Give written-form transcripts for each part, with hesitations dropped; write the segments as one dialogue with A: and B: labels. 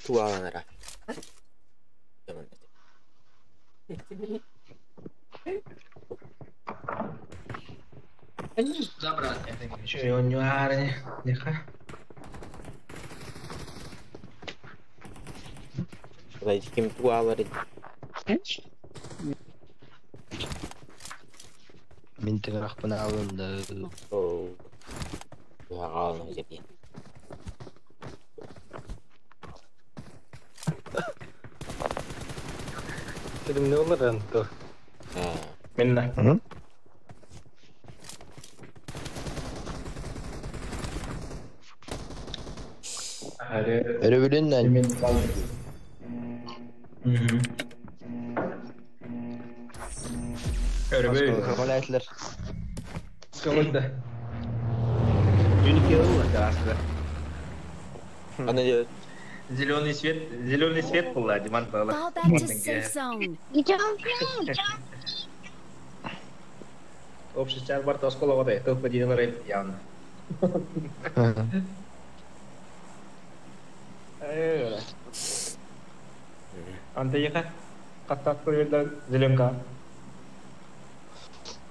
A: Туаланара.
B: Чуйонньуһаарыны диэхэ.
A: Ким туалары
C: Мин тыҥырахпын аҕаллым да
A: Оо, аҕалан дьэбиэн.
D: Dedim ne olur dur.
B: Минна. Аре
C: Өрөбүлүннэн
B: мен Мгм. Өрөбүл.
C: Көмөлөтүлэр.
B: Сколда. Юникел да.
A: Аны диэт
B: Зеленый свет была, Диман была.
E: Fall back to safe zone.
B: Общий чар бар тоскола вода, это подиналар явно. Анте яха каттат көрүлдө зеленка.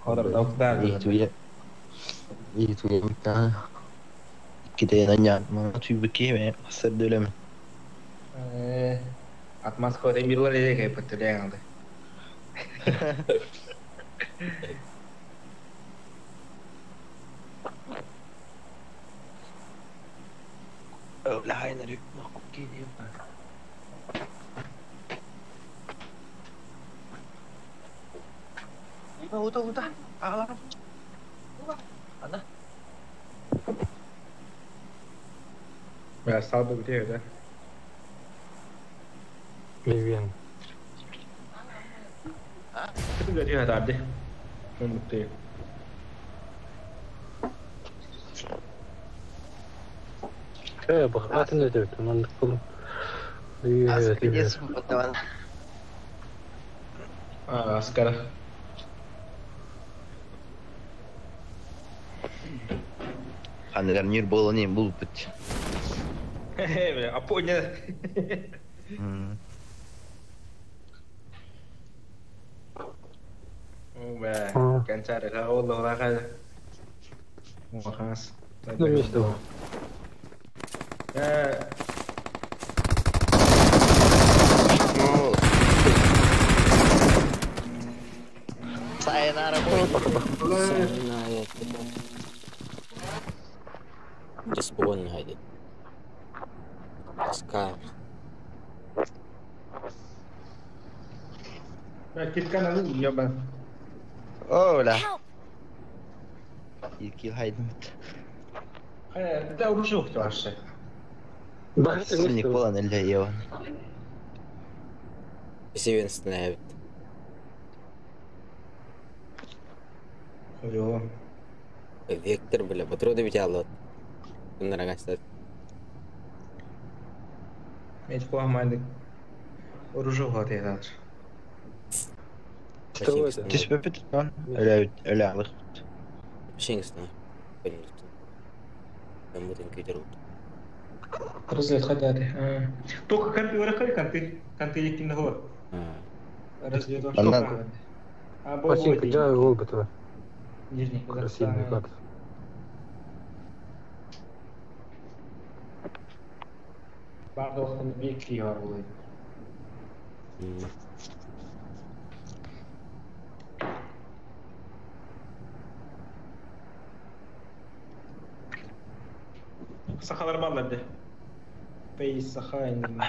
B: Ходар доктор.
C: Иитуя Иккитен аньян мана түйбүкке мен сырдөлөм.
B: Атмосфера мирлар эле кайып алды.
C: Лайнер Ута ута. Агалар. Ана.
B: Я стал бы где да?
D: Мивен.
B: Где это абди? Ну ты.
D: Э, бахатын өтөбүт. Мандык кылым.
C: Аскедес потан.
B: А, Аскар.
C: Ханылар нир болон эм бул бит.
B: Бля, а понял. Бля, кончары ол лаха. Махас.
D: Ну, место.
B: Э,
C: Сайонара бой.
A: Респаwn хайдет. Скар.
B: Киткана ну ёба.
C: Ола.
E: Help!
C: Икил хайдмыт.
B: Э, да урушух туашы.
C: Синик болан эле йован.
A: Севен снайпт.
B: Йо.
A: Вектор, бля, патроны ведь аллот. Нарагастат.
B: Мен куамайды. Оружие хватает.
D: Что это?
C: Түспөпүт он. Эле эле алык.
A: Шингсна. Там күйдер
B: Разлет хотят. Только компьютер хай конты, конты яким на Разлет
C: Андан-
B: А
D: Пластинка, да, Волга
B: Нижний
D: Красивый как.
B: Бардохтан бик ярлы. Сахалар балларды. Пей сахайн.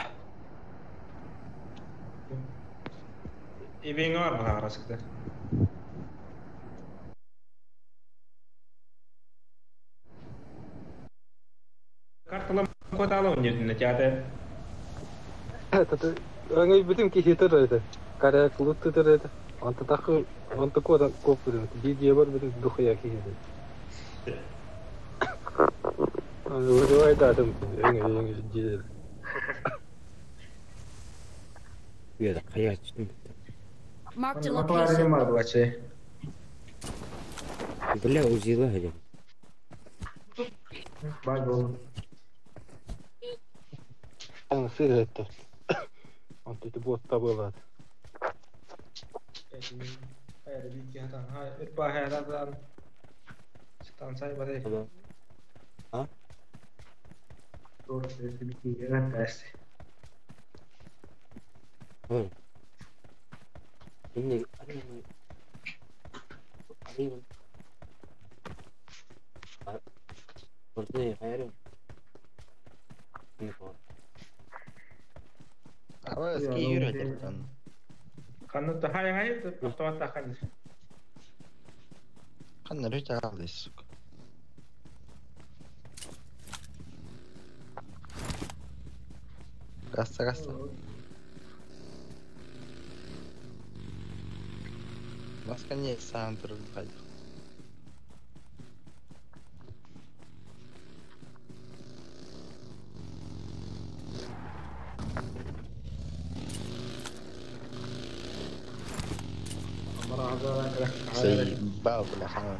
B: Ибин бар бу арасында. Карталам коталон дедин театр.
D: Это аңай бүтүн кихи это. Кара клутты тыр это. Анта тахы, анта кодан коп бүтүн. Видео бар бүтүн духая кихи. Вызывай да, там, эңе, эңе, дедер.
A: Үйеді қая түстім.
E: Marked a location.
B: Бар бачы.
A: Бля, узила хадим.
B: Бар бол.
D: Сыыһа этэ. Онто ити буотта буолаат. А? Ой. Инне арыйын. Ордуна хайрым.
C: Ава ски юрэтэртэн. Ханна рүтэ сука. Гасса гасса. Маска не саан турун хайда. Заебал, бля, хан.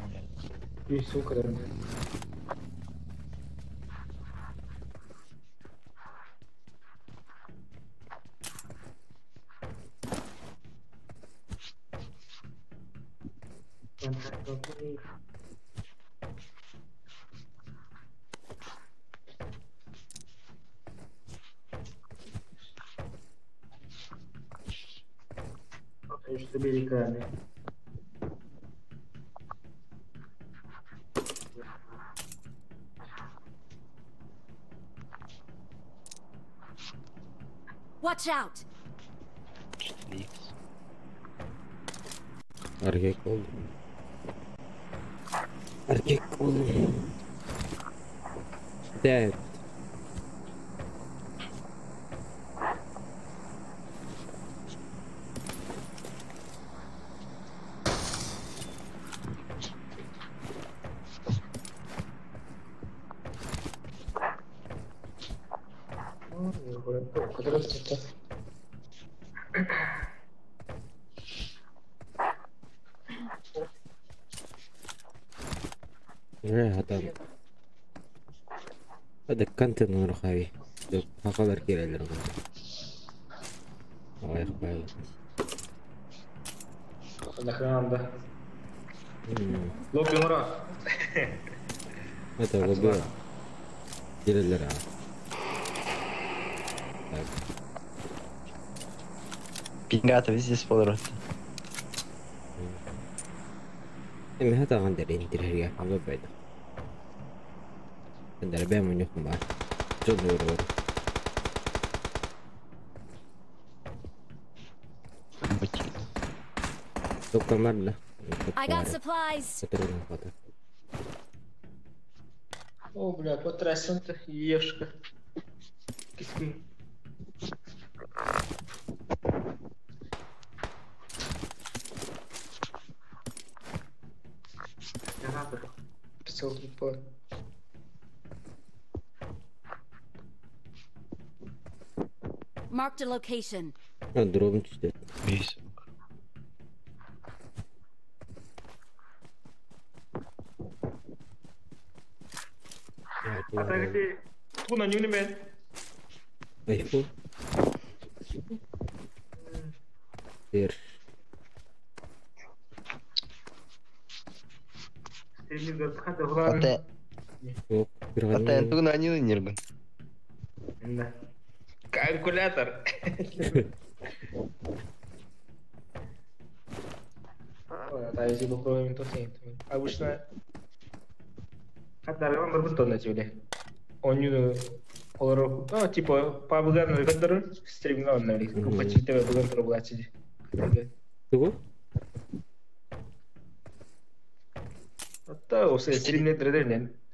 E: Watch out!
C: 4x.
A: Erkek oldum. Erkek oldum. Dead. Ne adam. Hadi контент нұрхави. Хақалар келелер ғой. Аяқ байлы. Это лобби. Келелер а. Так.
C: Пингата везде сподрот.
A: Эми хата гандер интирерге хабы байда. Гандер бэм унюхум ба. Жол ор. Токка марла.
E: I got supplies.
B: О, бля, потрясен-то, ешка. Киски.
E: Marked a location.
A: Дробын түстө.
C: Бейс. Айфон. Бер. Ата
A: Yok, bir
C: ата эн тугун анины ниргун.
B: Калькулятор. Обычно Типа
A: Тугу?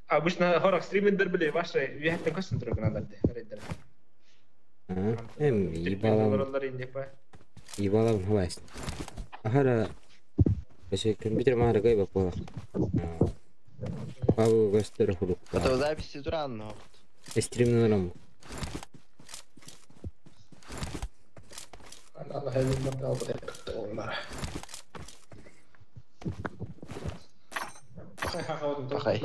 B: Обычно хорах стримендер были ваши вихтен костен друг надо.
A: Эм, ебалам. Ебалам хавайс. Ахара Вообще компьютер мара гай бапа. Пабу гастер хурук.
C: Это записи туранно.
A: Стрим на
C: Пахай.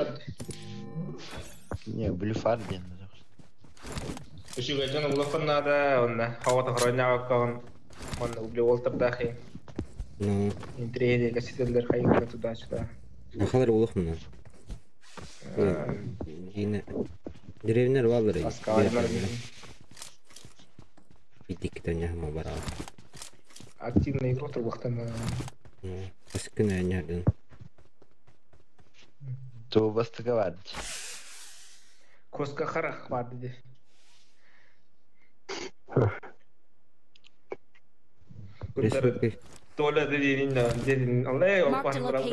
C: Не, блюфар ден.
B: Үчүгэйдэн улахан наада, онно хавата хоронньаабаккаҕын манна углеволтардаах
A: Ну,
B: интриэдиэгэ ситэллэр хайыҥна туда-сюда.
A: Нахалар улах мына. Дина. Деревнер баллар.
B: Аскалар
A: Бидик таня бара.
B: Активный игрок турбахтан.
A: Аскына нярдын.
C: Туу бастыка бар.
B: Коска харах бар диди.
A: Республика.
B: Толя дедин да дедин аллай
E: Marked a
B: опан
E: location.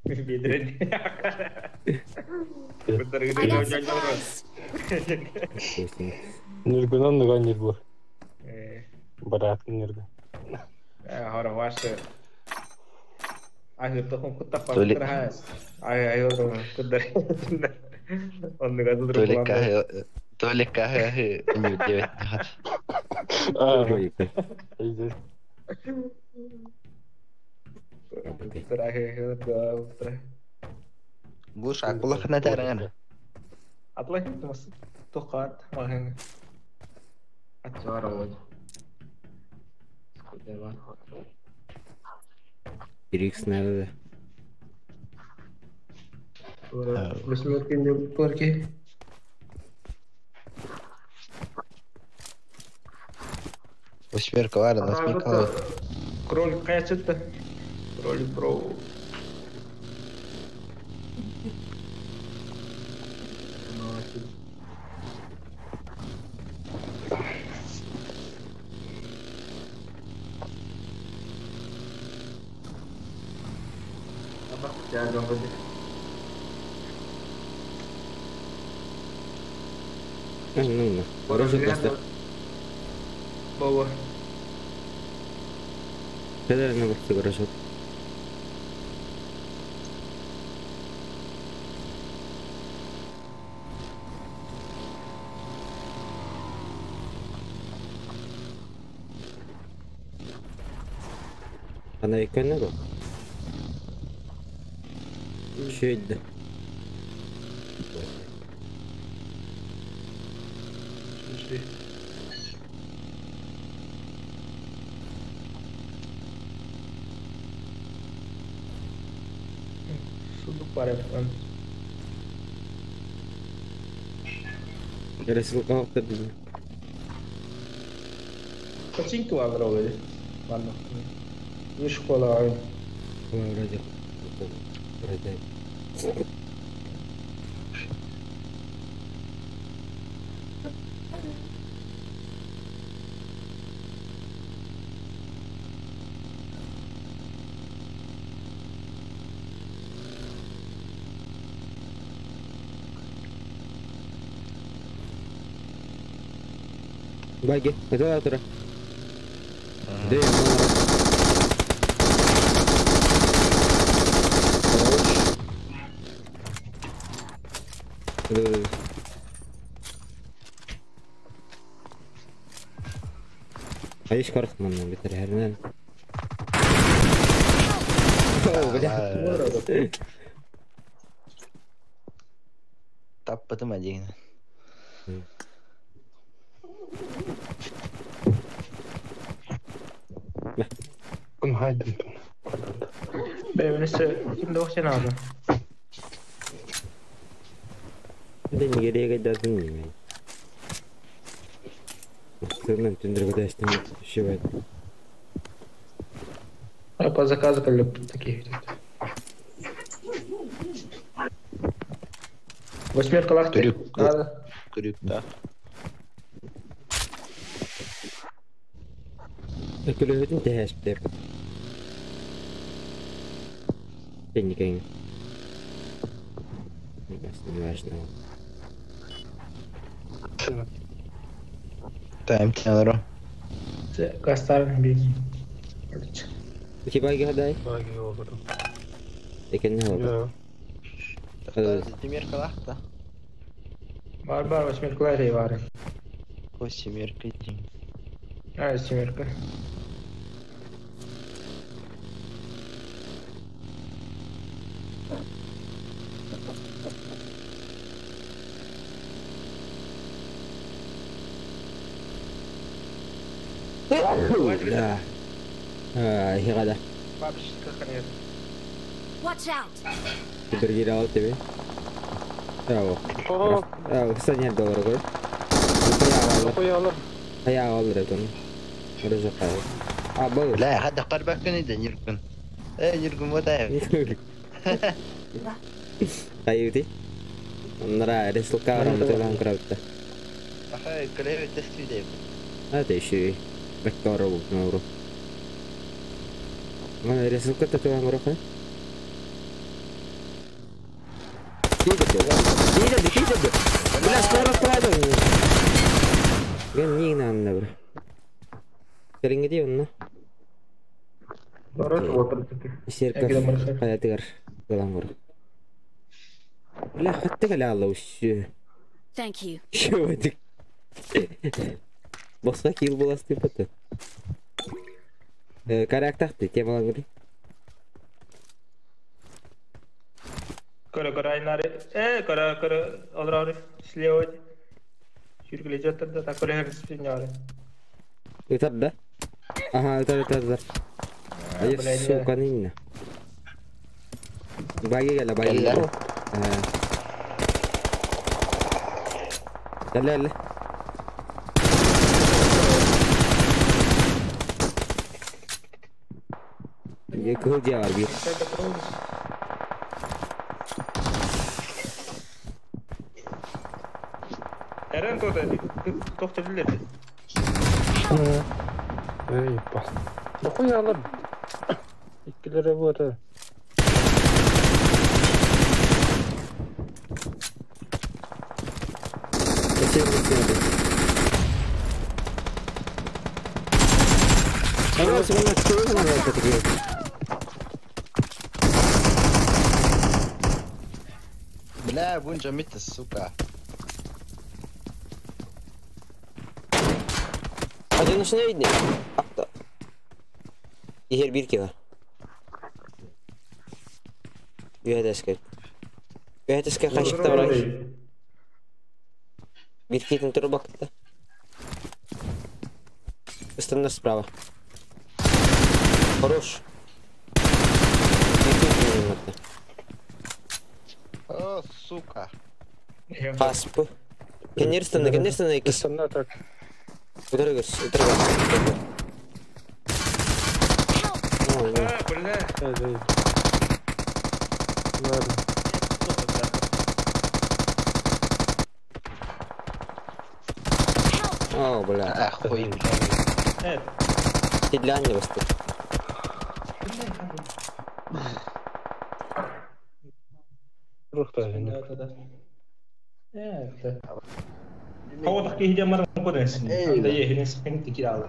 B: брат Бедрен.
E: I got supplies.
D: Нүргүн оннуга нүргү. Бараатын нүргү.
B: Хора ваше.
C: Толи- Толик кахы нью девять хат.
D: Аа. Иди.
C: Бу шак булахына тараңана.
A: Ирикс надо.
C: Восьмерка бар, восьмерка.
B: Кролик качет. Кролик бро.
A: Ну, Оружие просто.
B: Баба.
A: Когда на бухте гаражот. Она икона был? Чуть.
B: Сундук бар экен.
A: Ресилка алып.
B: Починки бар ол. Ладно. Не школа.
A: Вроде. Вроде. Баги, это тура. Да, А есть кархман на битер О, бля.
C: Таппатым один.
D: Кун хайдын.
B: Бэбинесе кимде окшен алды.
A: Да не герек дадым не. Сырнан түндіргі дәстің шебет.
B: А по заказу как такие идут. Восьмерка лахты.
C: Крюк.
B: Надо.
C: Крюк, да.
A: Күлөһүтүн тэһэспитеп. Тенникең. Не важно.
C: Тайм тянро.
B: Кастар беги.
A: Типа гадай?
D: Баги олору.
A: Экен не oldu?
D: Я.
C: Семерка лахта.
B: Бар бар восьмерка лахты бар.
C: Восьмерка день.
B: А, семерка.
A: Да. А, хигада.
B: Бабушка ханер.
E: Watch out!
A: Бергир тебе. Браво.
D: О,
A: Браво, кстати, доллар гор.
D: Қоялар.
A: Хая алыр это. Мыржа кай. А, был.
C: Бля, хадда карбакын иде Нюргун. Э, Нюргун вот ай.
A: Кайыты. Нра, ресылка рамтылан крабта.
C: Аха, коллега тестиде.
A: Это еще и бектору нору. Мана ресылка татуан гороха. Тиде, тиде, тиде. Бля, скоро правда. Ген не надо, бля. Кәріңге онна. Серков хаятыгар ылан гор. Бля, хатты кале алла үссү.
E: Thank you.
A: Шөдік. Босқа кил боласты паты. Карактахты темалан гори.
B: Көрө көрө айнары. Э, көрө көрө олрары слева. Сюркеле жаттыр да көрө херсиньяре.
A: Ытар да? Ага, ытар, ытар, ытар. Ай, сука, нинна. Баги гала, баги гала. Gel gel. Кыл var bir.
B: Эрен тода тохто билер.
D: Эй, бас. Қоялар. Иккилere bu ата.
C: Бля, бунжа митта, сука.
A: Один уж не видно. Акта. Ехер бир кило. Үйәдәскә. Үйәдәскә кашыкта бар. Бир китин туры бакытта. Останна справа. Хорош.
C: О, сука.
A: Хаспы. Кенерстен, кенерстен икс.
D: Станна так.
A: Ударыгыз, ударыгыз.
B: А, бля.
D: Эй, Ладно.
A: О, бля.
C: Ах, хуй, бля.
B: Э,
A: Тедлянне басты.
D: Рухта.
B: да, да. Э, Хавадах кихидя маран көресин. Анда ехин спин тикиралы.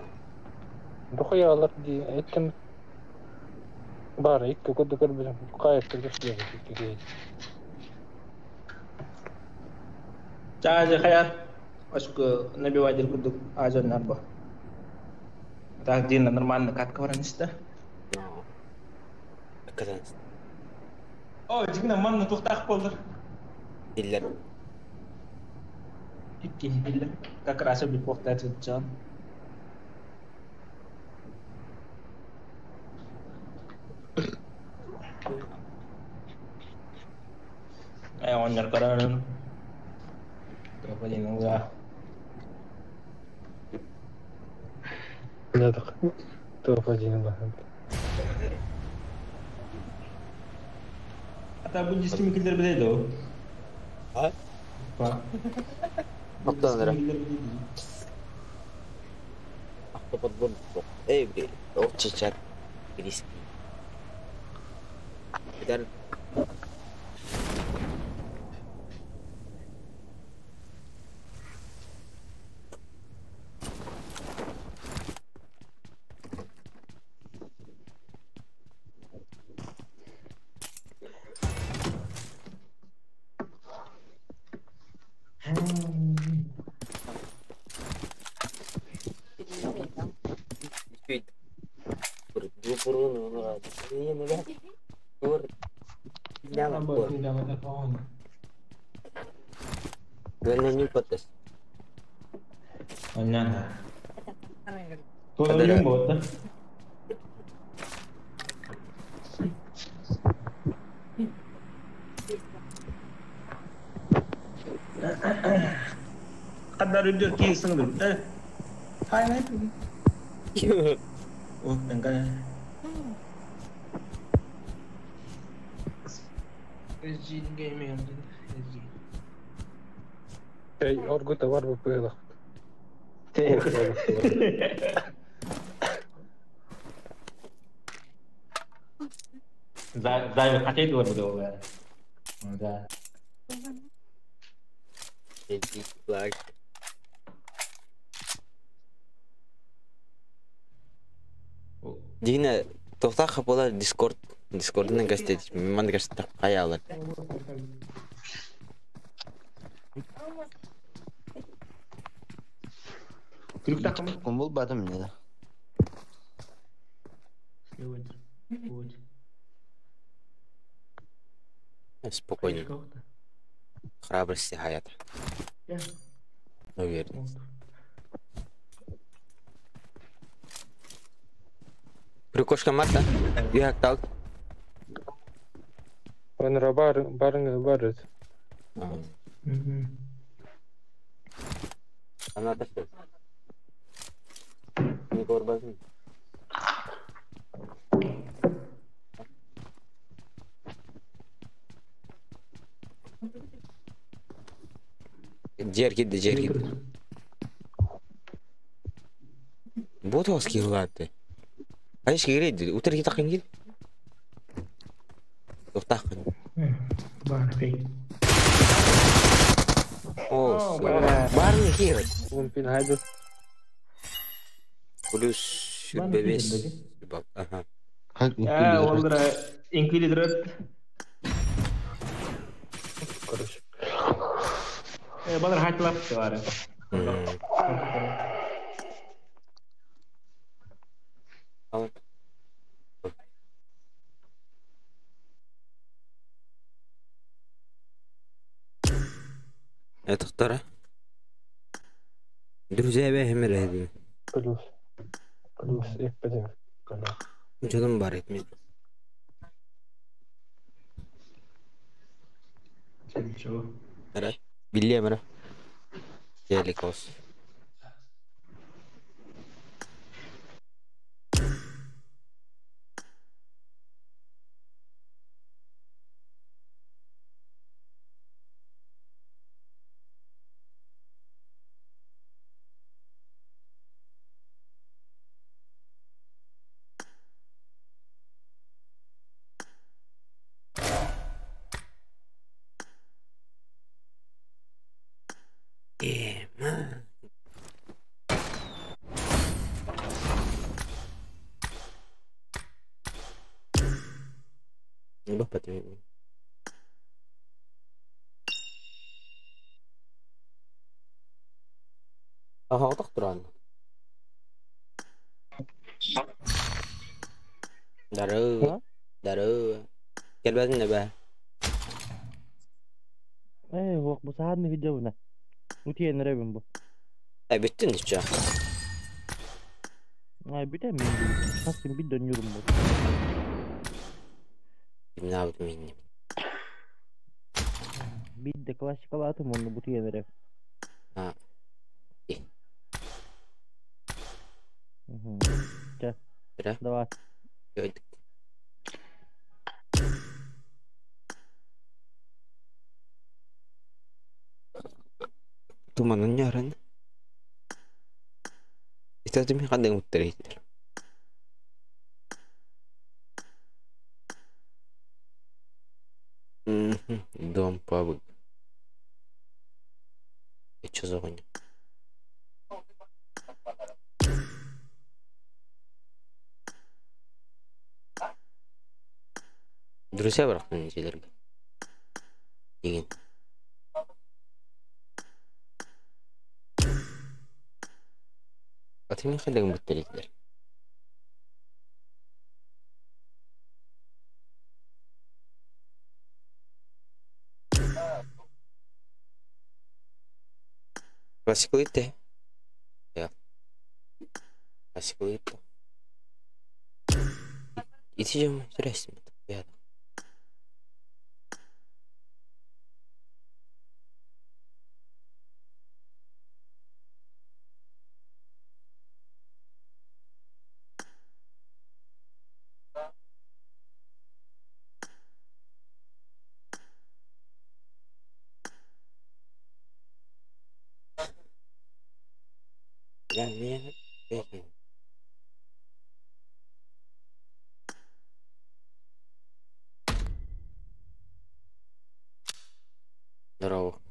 D: Қоялар ди айттым. Бар, икки көдү көрбүдүм. Кайып киргиз.
B: Чажы хаят Ашкы набивать курдук азон нарба. Так дин нормально катка баранышта.
A: Казанс.
B: О, жигна манна тухтах болдур.
A: Диллер.
B: Икки биллер. Как раз би похтат жан. Э, он карарын. Топадин уга.
D: Надо. Топ один ба.
B: Ата бу дискими килдер биледи о.
A: А?
B: Па.
A: Мактаныр. Автоподбор. Эй, блин. О, чечер. Риски. Дар.
B: Туонуйум буолта. Хаддар үрдүр киһи сыңдыр. Хай най. О, нанга.
F: SG Gaming. SG.
D: Эй, оргута бар бу пыла.
B: Зай хотеть вот было. Да.
A: Black. Дина, тоқтақ болар Discord, Discord'ын гостет, ман гостет қая алар.
B: Күлүк тақым.
C: Кум был бадым не да.
F: Вот. Вот.
A: Спокойно. Храбрости хаят. Уверенность. Прикошка Марта. Я так.
D: Он бар бар бар.
A: Она так. Не горбазын. Жер кидdi, жер кидdi. Bu da скиллаты. Айш кирейди, утыр кит акын кил. Токтакын.
F: Бар фейк.
A: О, бар не кир.
D: Мумпин хайды.
A: Плюс бебес. Ага.
B: А, олдра инквилидр.
D: Короче.
B: Балар хатлап бар.
A: Это вторая. Друзья, бәһемер әйдем.
D: Плюс. Плюс иппедем.
A: Жаным бар etмей.
B: Чего?
A: Ара. Биле мара. Теликос. Аха, туран. Дары. Дары. Келбәдин бә.
G: Эй, вок, бу саадны видео Утиен ребен бу.
A: Ай, бүттүн ничә.
G: Ай, бүтәм мин. Хастым бит дөньюрум бу.
A: Кимне алып мин.
G: Бит де классикалатым оны бу тиен реб.
A: А.
G: Ча. Давай.
A: Туманын ярын. Истәтем кандай уттыр. Дом пабы. И чё за хуйня? Друзья барақтан нежелерге. Деген. Атымен қайдан бітті Классикалы те. Я. Классикалыыр Ити дьон интересно. Здорово.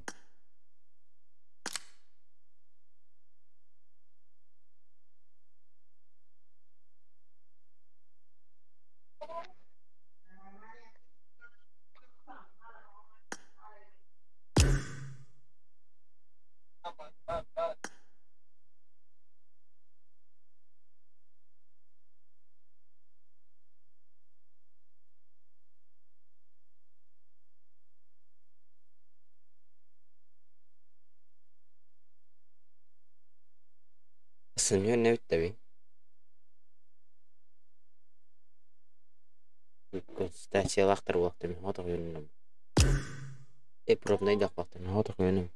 A: Сымыйа näyttäviin. Конституциялаахтар буолуохтар мин хотох үөнүм. Э пробнайдаах буолуохтар мин хотох үөнүм.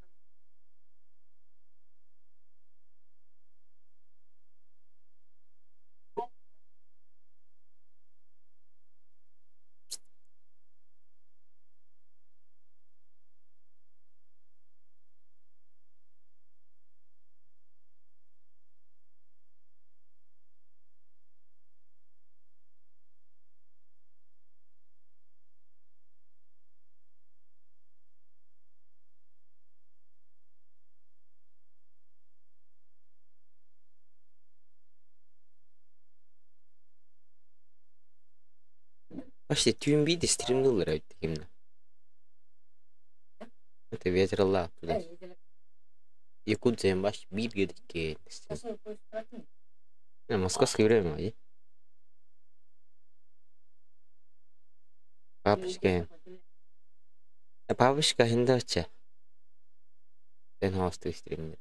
A: Вообще түүн биир стримнулар эбит кимнэ. Это ветер туда. Якутия баш биир гедикке. Московское время, и? Бабушка. Бабушка хиндача. Den har стримнет.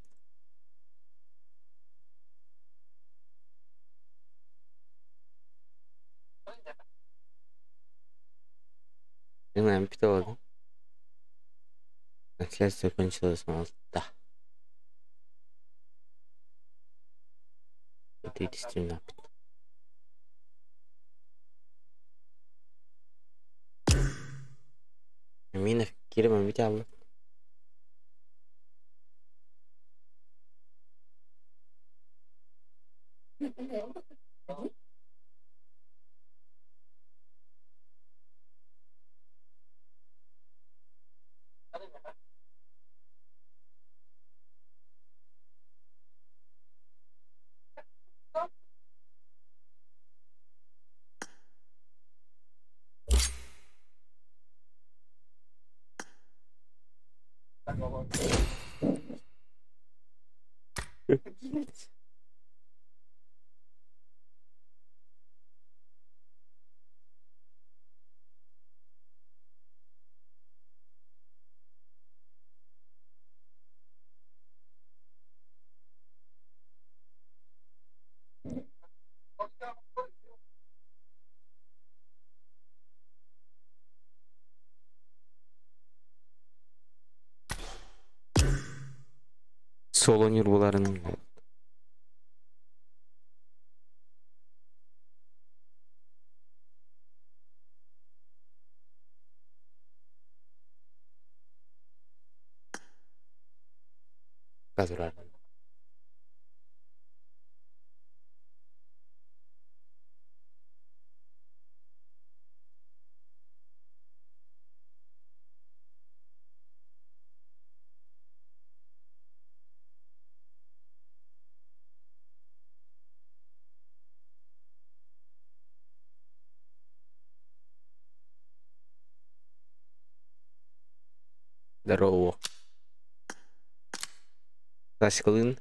A: Не питала. Трансляция кончилась, да. Это стрим Мина кирема битялы. Соло нюрбуларын Казурар. Здорово. Классикалын.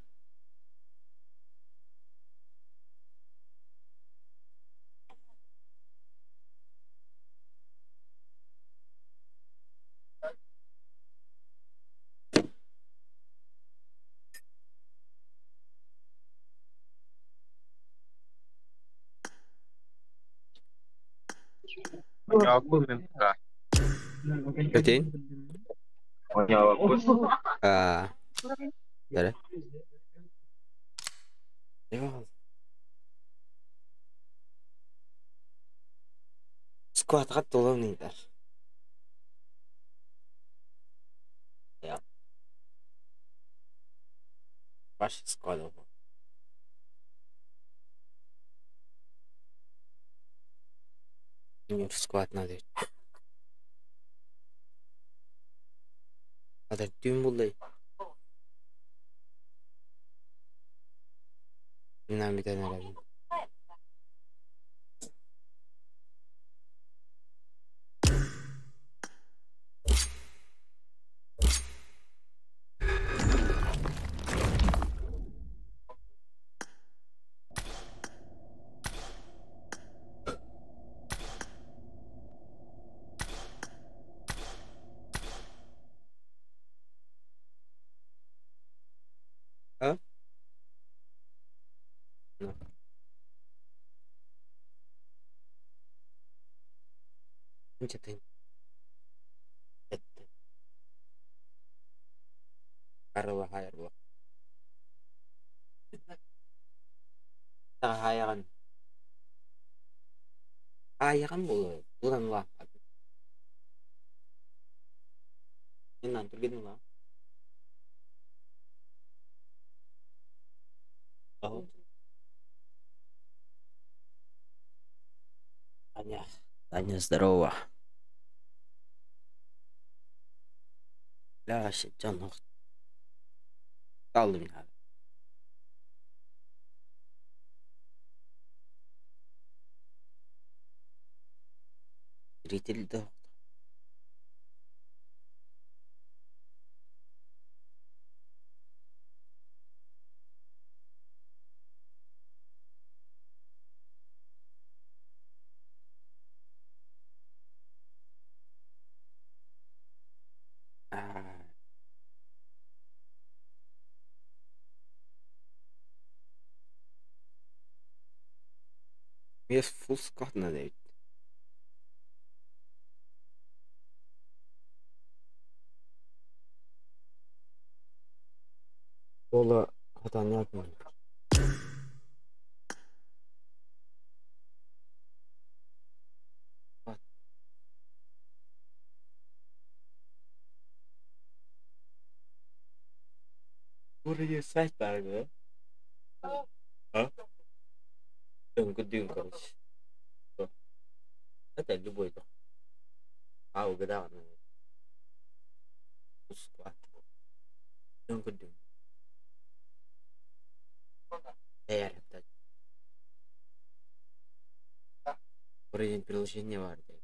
H: Оонньообуппун мин пока.
A: Өтейін?
H: Оонньообоппун.
A: Аа, бere. Squat dolanıyorlar. Ya. Baş squat oldu. Squat надо. Hadi düğün buldu. Bilmem bir tane herhalde. Ha? No. Инчатын. Этте. Карыла хайыр була. Хайаган. Хайаган була. Булан ла. Иннан тургин ла. Таня. Таня, здорово. Бля, вообще, дьон Kaldım abi. Зритель. Есть full squat надо. Ола хатанят. Buraya сайт бар да? А? Дым, короче. Это любой. А, угадал. Squat. Дым. Eğer Buraya приложение var diye.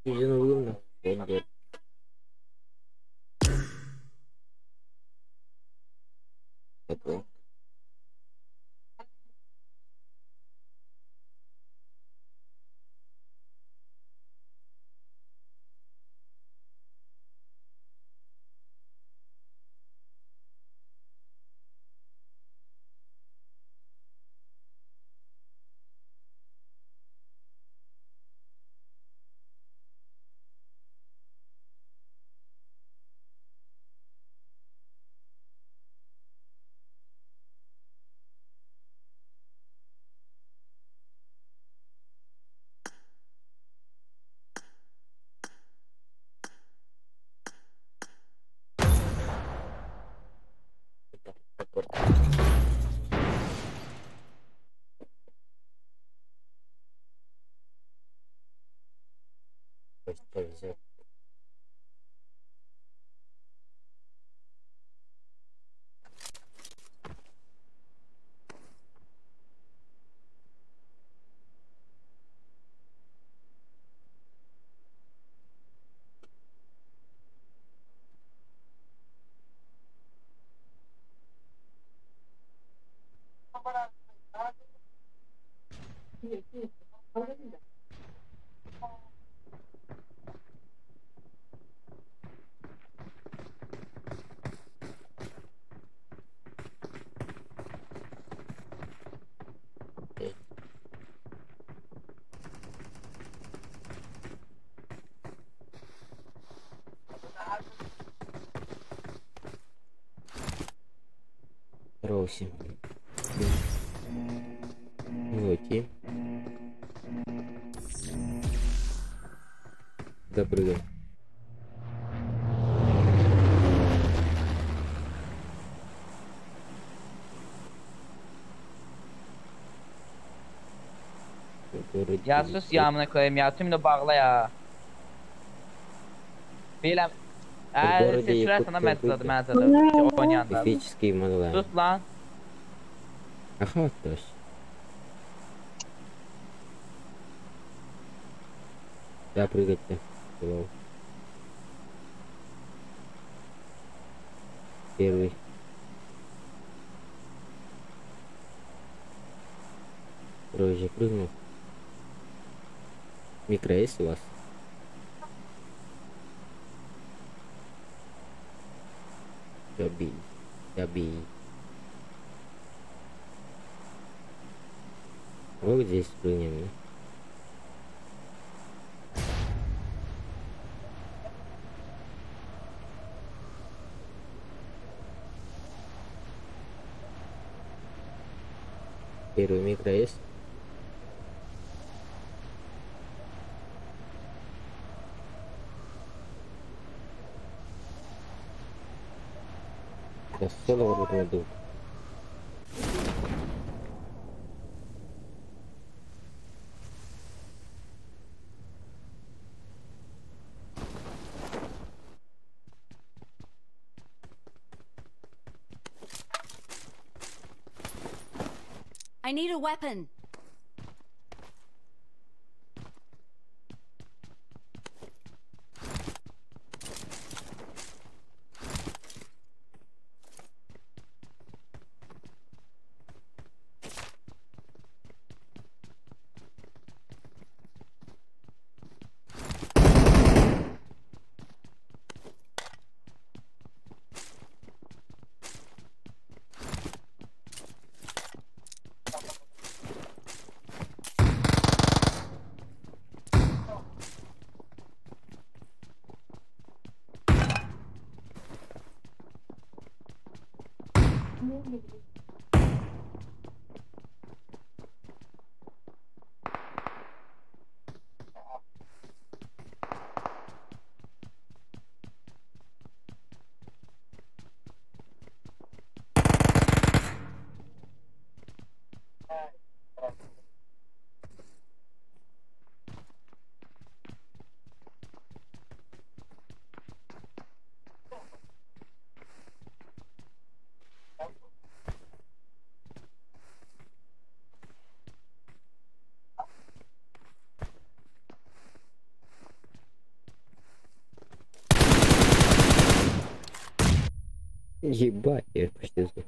A: Yüzünü buldum da. Ben de. Это. Здорово всем. Ну окей. Да, прыгаем.
H: Ya sus ya amına koyayım ya. Tümünü bağla ya. Biləm. Ə,
A: Городе
H: seçilərsən
A: Якутска
H: mən zadı,
A: выйдет.
H: mən zadı. Oynayanda.
A: Мифический онлайн.
H: Sus lan.
A: Ага, точно. Да, прыгать-то. Лол. Первый. Второй уже прыгнул. Микро есть у вас? Забей. Забей. Вот здесь прыгнем, да? Первый микро есть? Я соло вот найду.
E: I need a weapon.
A: Ебать, я почти сдох.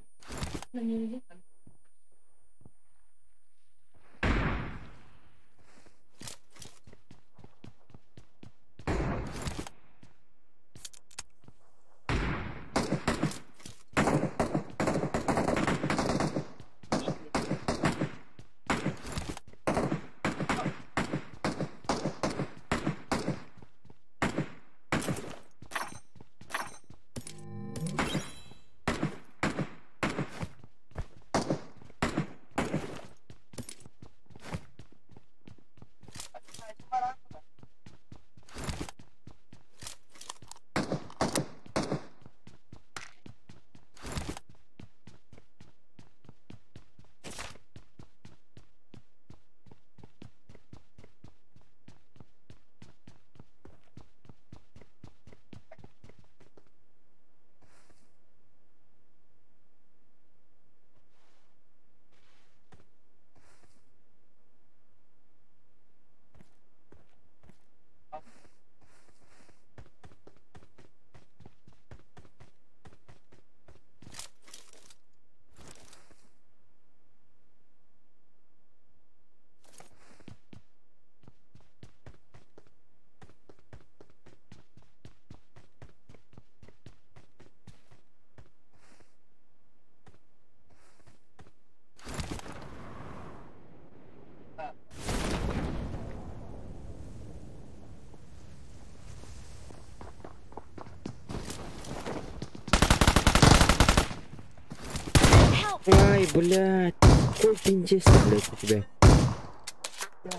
A: Ай, блядь. Какой пиндец, блядь, у тебя.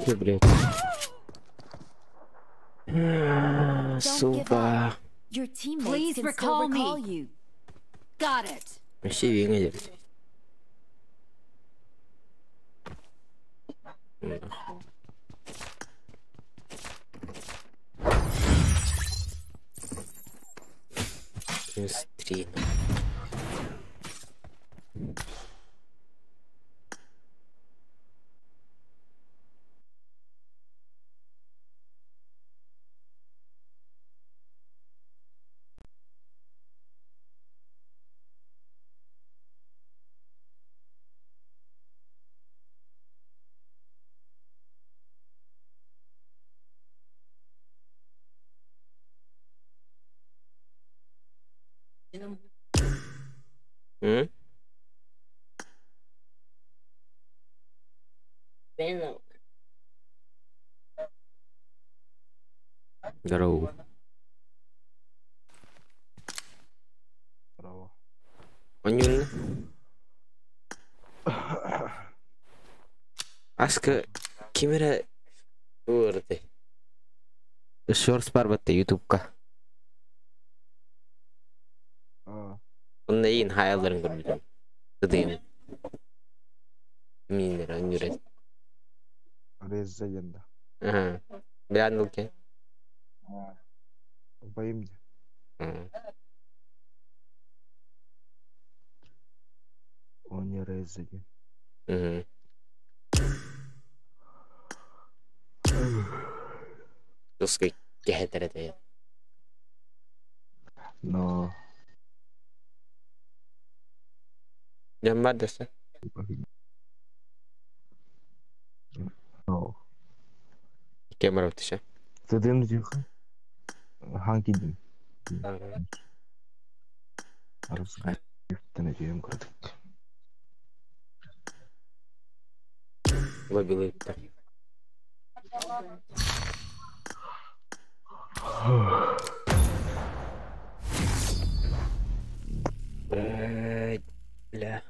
A: Ты, блядь.
E: Don't give
A: Сука.
E: up. Your teammates
I: Please
E: can
I: recall
E: still
I: me.
E: recall you. Got it.
A: Вообще венгер. Плюс 3. М? Здорово.
C: Здорово.
A: Онюн. Аска кимера уурды. Шорс бар батта ютубка. Онна иин хаяларын көрбүтүм. Тыдыйым. Минер оңүрет.
J: Реза енді.
A: Ага. Билан ке.
J: Байым де. Оны Реза де.
A: Туска кехетерете.
J: Но.
A: Жамбар десе.
J: Но.
A: Кемер өтүшө.
J: Тыдым дихы. Ханки дим. Арысы. Тенедием көрдік.
A: Лобилыпта. Бля.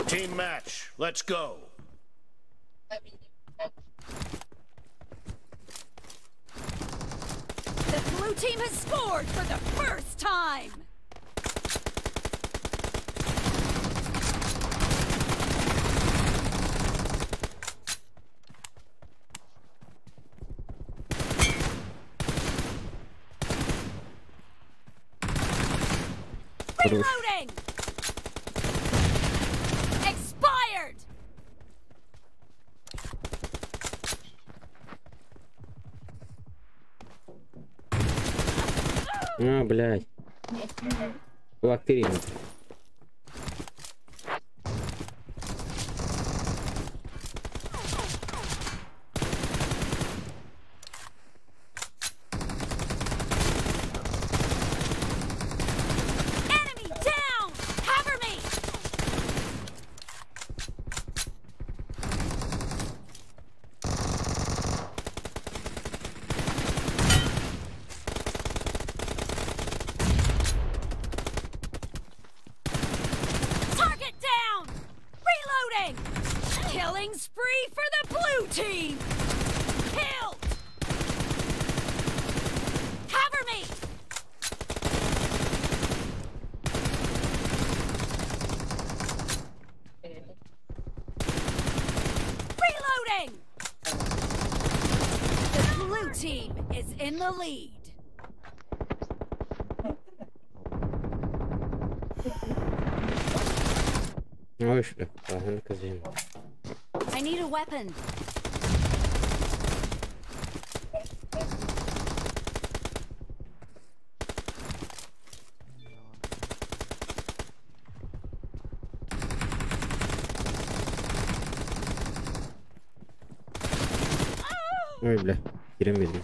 K: Team match, let's go.
E: The blue team has scored for the first time. Reloading! Expired!
A: А, блядь. Лактерин.
E: Enemy down! Cover me! Target down! Reloading! Killing spree for the blue team! Killed! Cover me! Reloading! The blue team is in the lead.
A: Ой, бля, ага, казин.
E: I need a weapon.
A: Ой, бля, киремедим.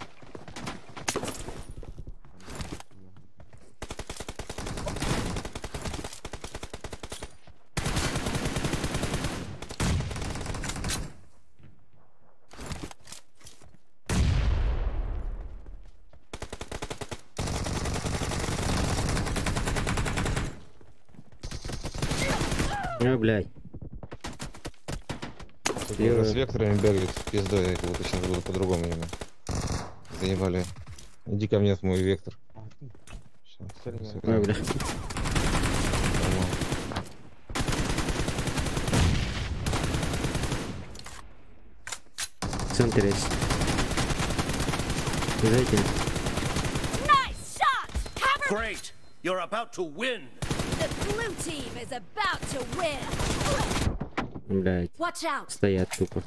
A: А, блядь.
I: Сука, с векторами бегают, пиздой, я вот сейчас буду по-другому именно. Заебали. Иди ко мне в мой вектор. Сейчас,
A: Ой, бля. В центре есть. За этим.
E: Nice shot! Cover
K: Great. You're about to win.
E: The blue team is about to win.
A: Блядь.
E: Watch out.
A: Стоят тупо.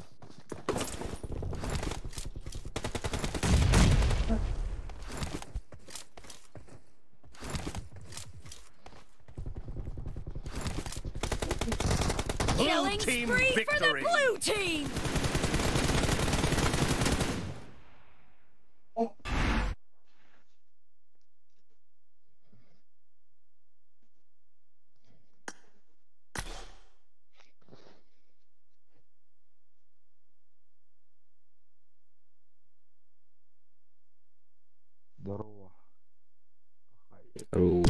K: Blue
E: Killing
K: team
E: spree for the
K: victory.
E: blue team.
J: Здорово.
A: Ру.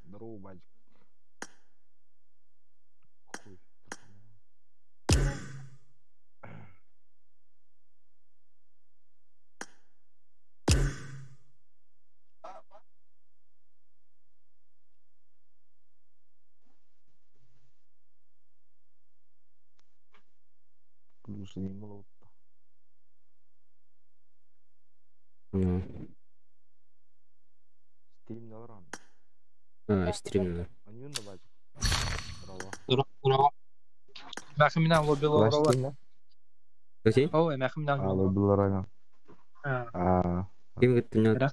J: Здорово, бачик. Хуй. Плюс не молот.
A: Ну.
J: Стрим на
A: А, стрим на.
J: Анюн да бачик. Здорово.
D: Здорово. Махмина лобила рова.
A: Окей?
D: О, махмина.
J: А, лобила рана. А.
A: Ким кыттын?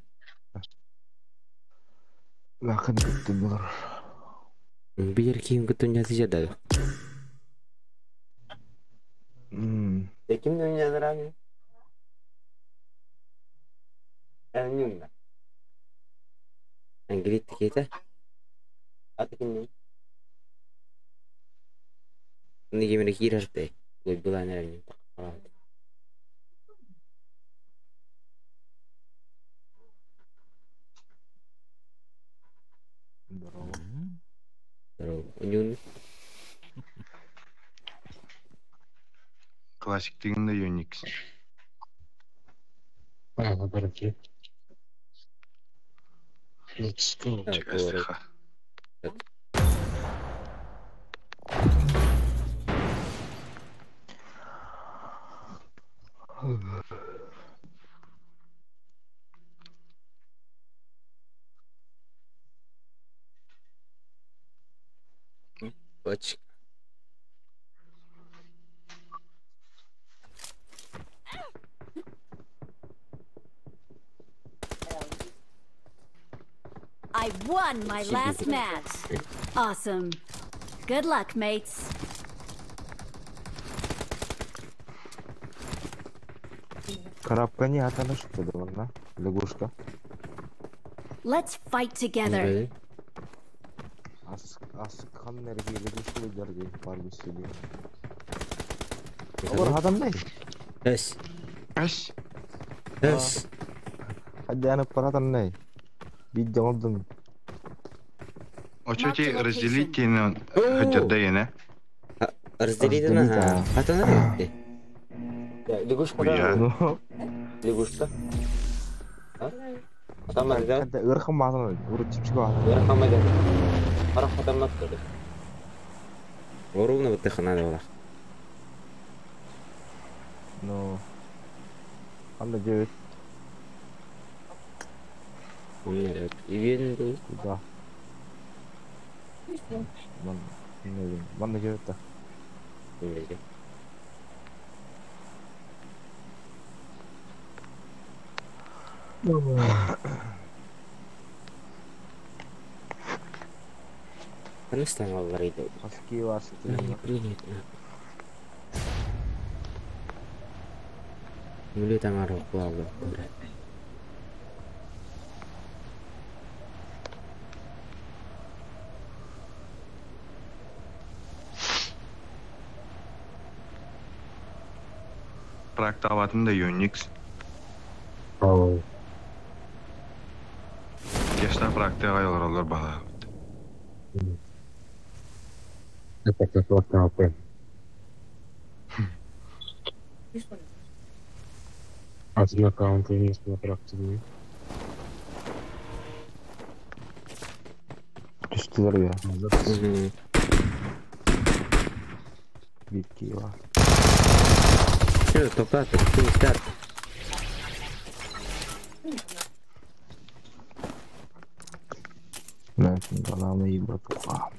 J: Лахын кыттын булар.
A: Бир ким кыттын язы жада. Ким дөнья Анюн. Ангрит кете. Аты ким? Неге мен кирерте. Лобила нерне.
J: Здорово.
A: Здорово. Анюн.
L: Классик дегенде Unix.
M: А, барки. Let's go.
L: Чекастыха.
A: Бачик.
E: I won my last match. Awesome. Good luck, mates.
J: Коробка не атана что ли, Лягушка.
E: Let's fight together.
J: Асыкхан нерге лягушка лидерди бар биседи. Олар адамдай.
A: Эс.
L: Эс.
A: Эс.
J: Хадди аны паратаннай. Бидде олдум.
L: Очоти разделите на хаджардайна.
A: Разделите на хатана. Лягушка. Лягушка.
J: Хадда ырхым мазан, урут чипчик бар.
A: Ырхым мазан. Ара хатамат кады. Ровно вот надо было.
J: Ну. Анда 9.
A: У меня ивент был.
J: Куда? Ван, не, ван 9-та.
A: Конечно, говорит. Не принято. Мүле таңар оқылалы.
L: Практаватын да Unix.
M: Ау.
L: Хаешта практика олороллор баҕа.
M: Это как Один аккаунт вниз на практике.
J: Түстүлэр я. Битки var.
A: Все, топтаты, ты старт.
J: На этом главное и братуха.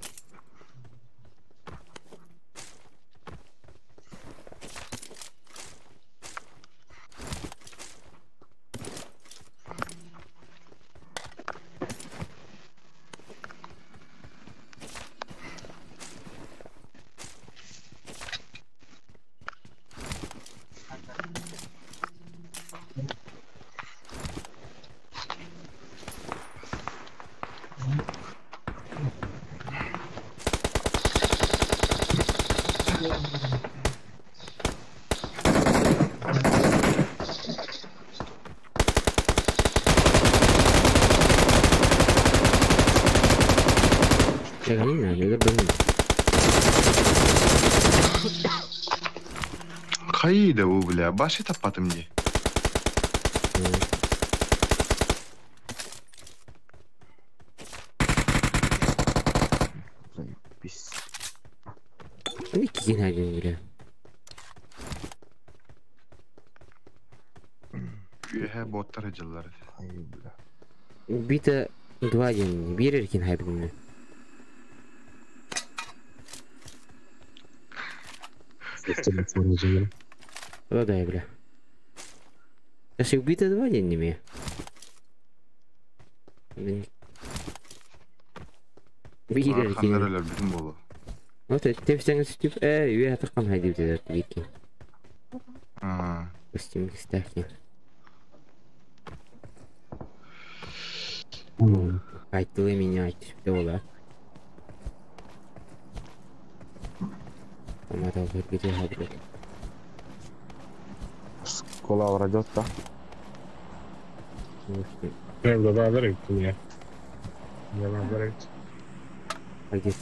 A: Шагнина, это блин.
L: Хайда бу бля, башы таппатым ди.
J: Заебись.
A: Не кигин один, бля.
L: Ühe боттар жыллар.
J: Ай, бля.
A: Убито два день. Биреркин хайбин.
M: Телефон земли.
A: Да, да, бля. Если убито два день не имею. Биреркин.
L: Хандар бүтүн болу.
A: Вот тепсең сүтүп, үйе атыркан хайдып дедер бикин.
L: Аа.
A: Костюм кстати. Айтылы меня айтып ола. Амада где хабр.
J: Школа врадет, да?
M: Да, да, да, не. Да, да,
A: Пойдет.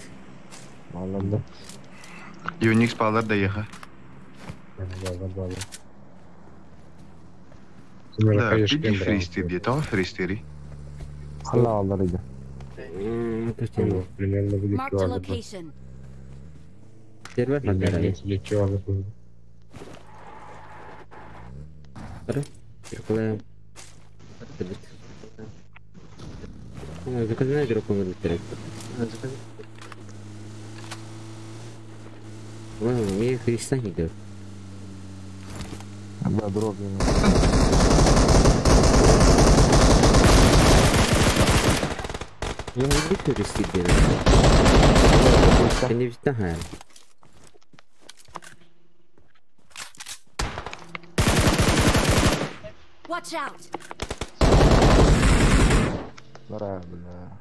J: Ладно.
L: Юникс палар да еха.
M: Да, да, да.
L: Да, пиди фристир ди, тава фристири.
J: Хала алар иди.
M: Примерно будет
E: Marked a location.
A: Сервер
M: Примерно лечо.
A: Заказанная дропа мы Ладно, мне Христа не дает.
J: Да, дроп ему.
A: Я не буду туристы делать. Я не знаю.
E: Watch out!
J: Бра, бля.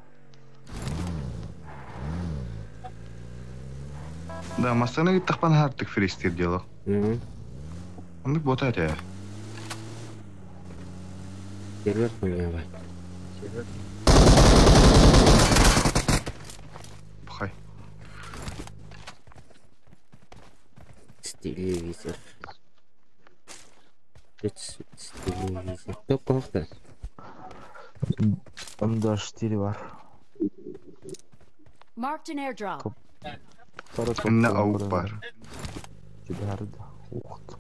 L: Да, масаны гиттахпан хартык фристир дело. Онды бота эте.
A: Сервер поменял.
L: Пхай.
A: Телевизор. Телевизор. Топ кохта.
J: М24 var.
E: Marked an airdrop.
J: Второй топ.
L: На аук бар.
J: Тебя рда. Ух ты.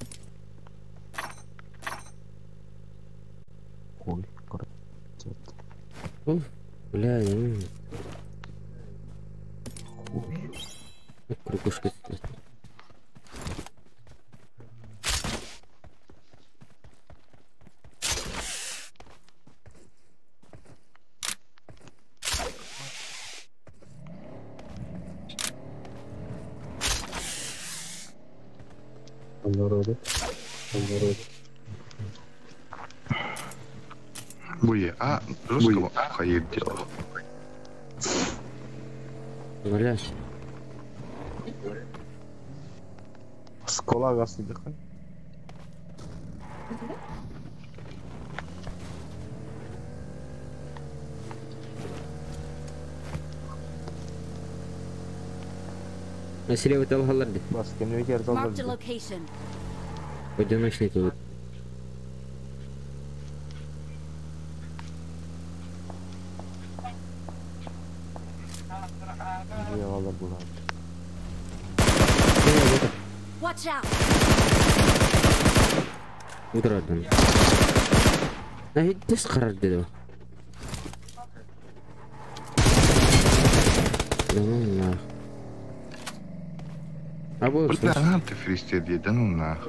J: Ой, короче.
A: Уф, бля, я не... Крюкушка.
M: Народу. Народу.
L: Буе, а русского хайыр дело.
A: Бля.
J: Школа газ дыхай.
A: Слева талгаларды.
J: Бас кемнеге
E: Marked a location.
A: Одиночный тут.
J: Дьиэ булар.
E: Watch out!
A: Утурадын. Ай, тес карар деди. Да ну нах. А бу
L: Бля, а ты фристер дии, да ну нах.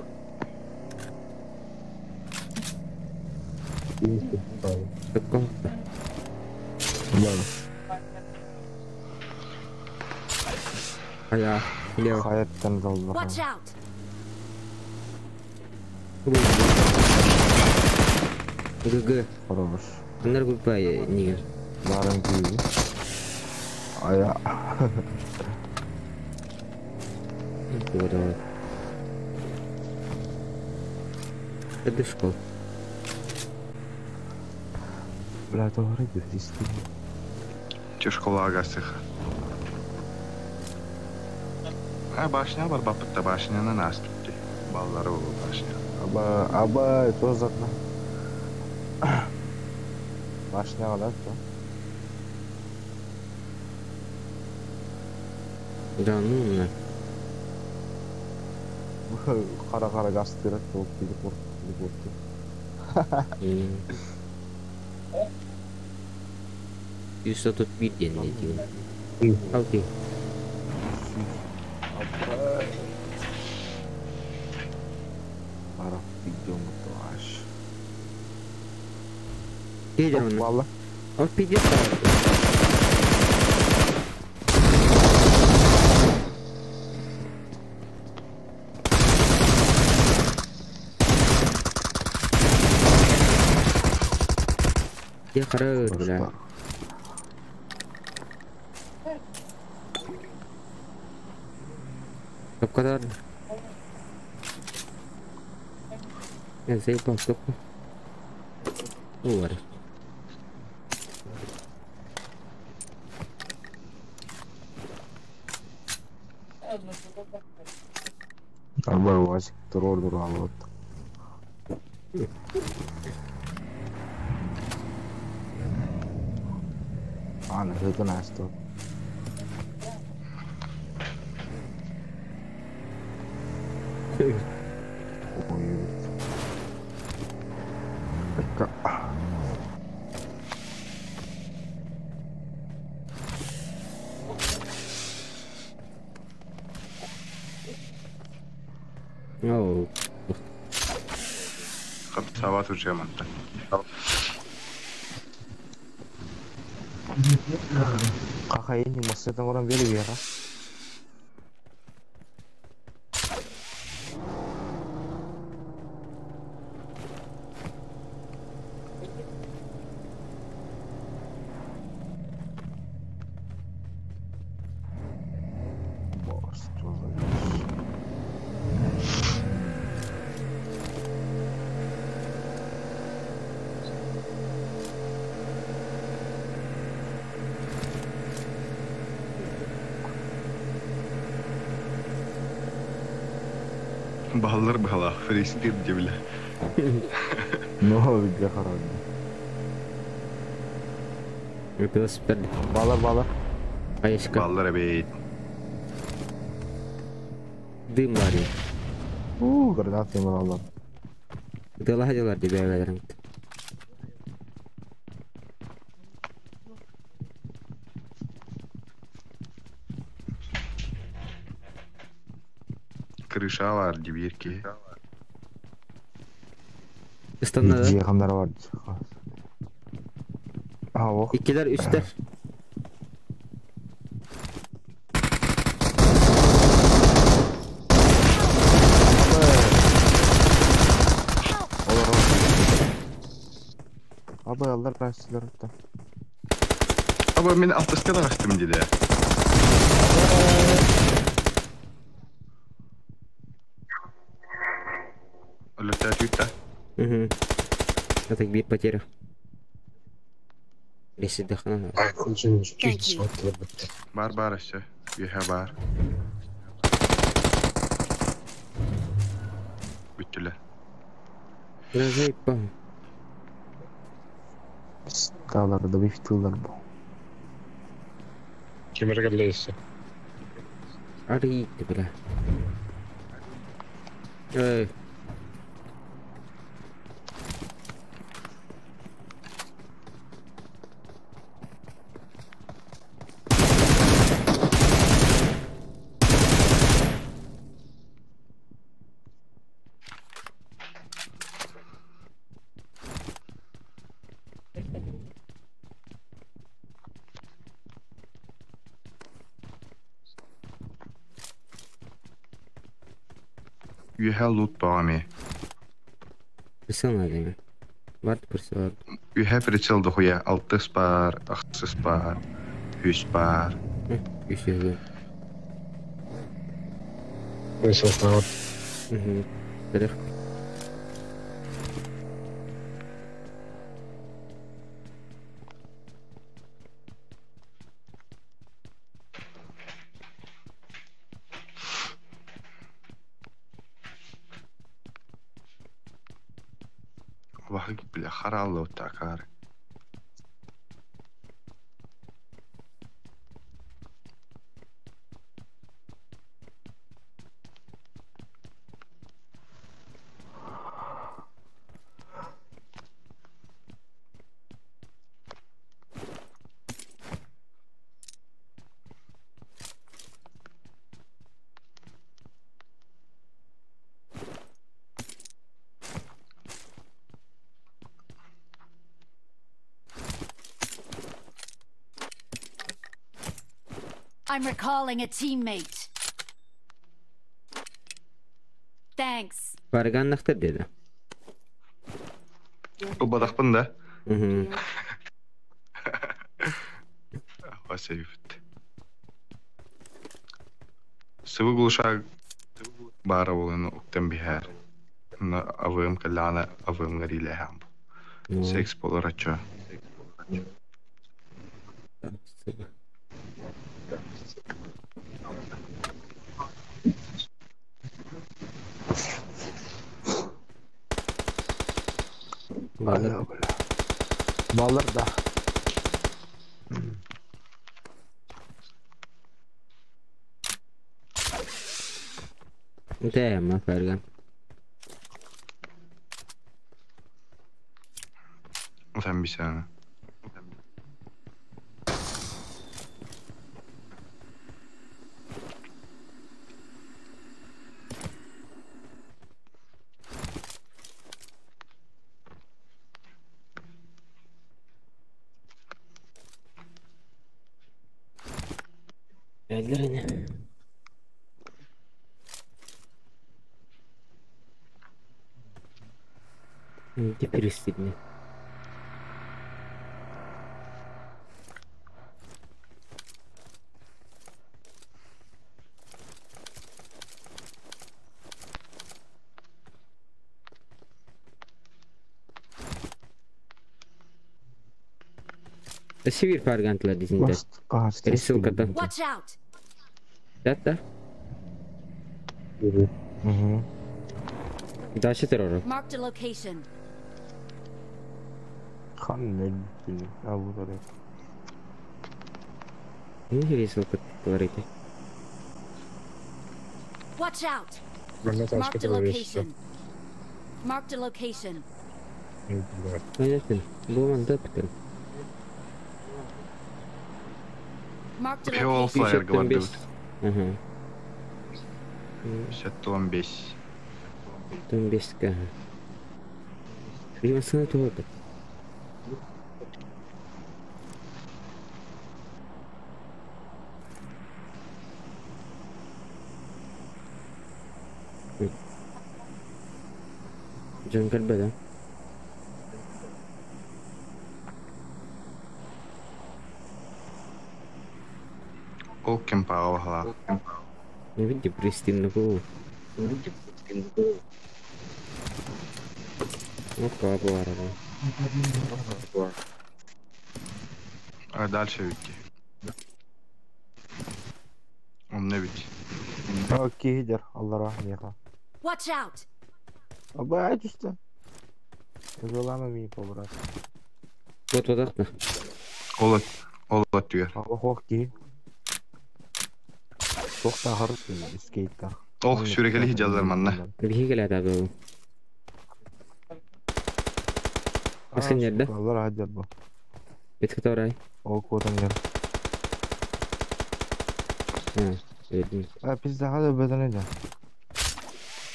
A: Такого. Ая, лево.
J: Хайаттан залла.
E: Watch out!
A: ГГ.
J: Хорош.
A: Анар группа нигер.
J: Барын күйі. Ая.
A: Вот, давай. Это школ.
J: Бля, doğru diyor.
L: Че школа агасыха. А башня бар бапытта башняны наспытты. Баллары болу башня.
J: Аба, аба, тоже одна. Башня да, то.
A: Да ну на.
J: Қара-қара газ тырат болып кейде қорқып қорқып.
A: 131 ден не деген. Окей.
J: Қара видео аш.
A: Кейдер оны.
J: Бала.
A: Он пиздец. Я хорош, бля. O kadar. Ya заебал только. Var.
J: Аба, Васик, тур алып. Ана, хытын асты. Ой,
A: Оу.
L: Хапсава турчаматта.
J: Кака ini maksudnya orang beli ya? Боже, что за вещь?
L: Баллар бала, фристер дии, бля.
J: Ну, где хорошо.
A: Велосипед.
J: Бала, бала.
A: Аешка.
L: Баллар бейт.
A: Дым бар.
J: У, гранаты алар.
A: Дала дела тебе вернут.
L: Крыша бар дибирки.
A: Станна.
J: Жиғандар бар. А, ох.
A: Икилер, үстер.
J: Аба, алар расылар өтті.
L: Аба, мен алтыска да астым деди. Өлөттө түйтті.
A: Угу. Это бир потеря. Если дыхана.
E: Thank you.
L: Бар бар все. Юхе бар. Бүттүлэр.
A: Разайпа.
J: Сталар да бифтылар бу.
M: Кимere келлейсі.
A: Арыйды бля. Эй.
L: Үөһэ лут баҕа.
A: Прицел надо ими. Барт прицел.
L: Үөһэ прицел дохуя. Алтыс бар, ахсыс бар, үс бар.
A: Үсүгү.
M: Прицел
A: Угу. Берех.
L: Бахык бля харалла такар.
E: I'm recalling a teammate. Thanks.
A: Барган нахтар dedi.
L: Убадахпын да.
A: Угу.
L: Васильевт. Сыбы глушак бара болын уктан бихар. На авым каляна авым гариле хам. Секс полорачо.
A: Баллар.
J: Баллар да.
A: Damn, Fergan.
L: Sen bir sene.
A: Geldiler yine. Депрессивный. Север Фаргантла дизинде. Рисылката.
E: Watch out!
A: Да, да.
J: Угу.
A: Дальше террор.
E: Marked a location.
J: Хан не
A: Не рисылка говорите.
E: Watch out!
M: Граната
E: Marked a
M: аскеталейсі.
E: location. Marked a location.
A: Понятно. Буман да питен.
E: Marked a
L: Fuel
E: location.
L: flyer говорит.
A: Ага.
L: 55.
A: Томбеска. Видимо, сына туһута. Дьон кэлбэт,
L: Ол кем паҕа
A: Не види пристинно бу. Ну как арада.
L: А дальше ведь. Он не ведь.
J: Киһидер, аллара, меха.
E: Watch out!
J: Аба түстэ. Жолама ми побрат.
A: Вот вот так.
L: Ол ол түгер.
J: Ох ки. Тохта харыс скейтта.
L: Ох, сүрекели хиджазар манна.
A: Биһи келе табы. Асын жерде.
J: Алар хаджар бу.
A: Бит кыторай.
J: Ол котан жер.
A: Ha, öldüm.
J: А пизда хада беден эде.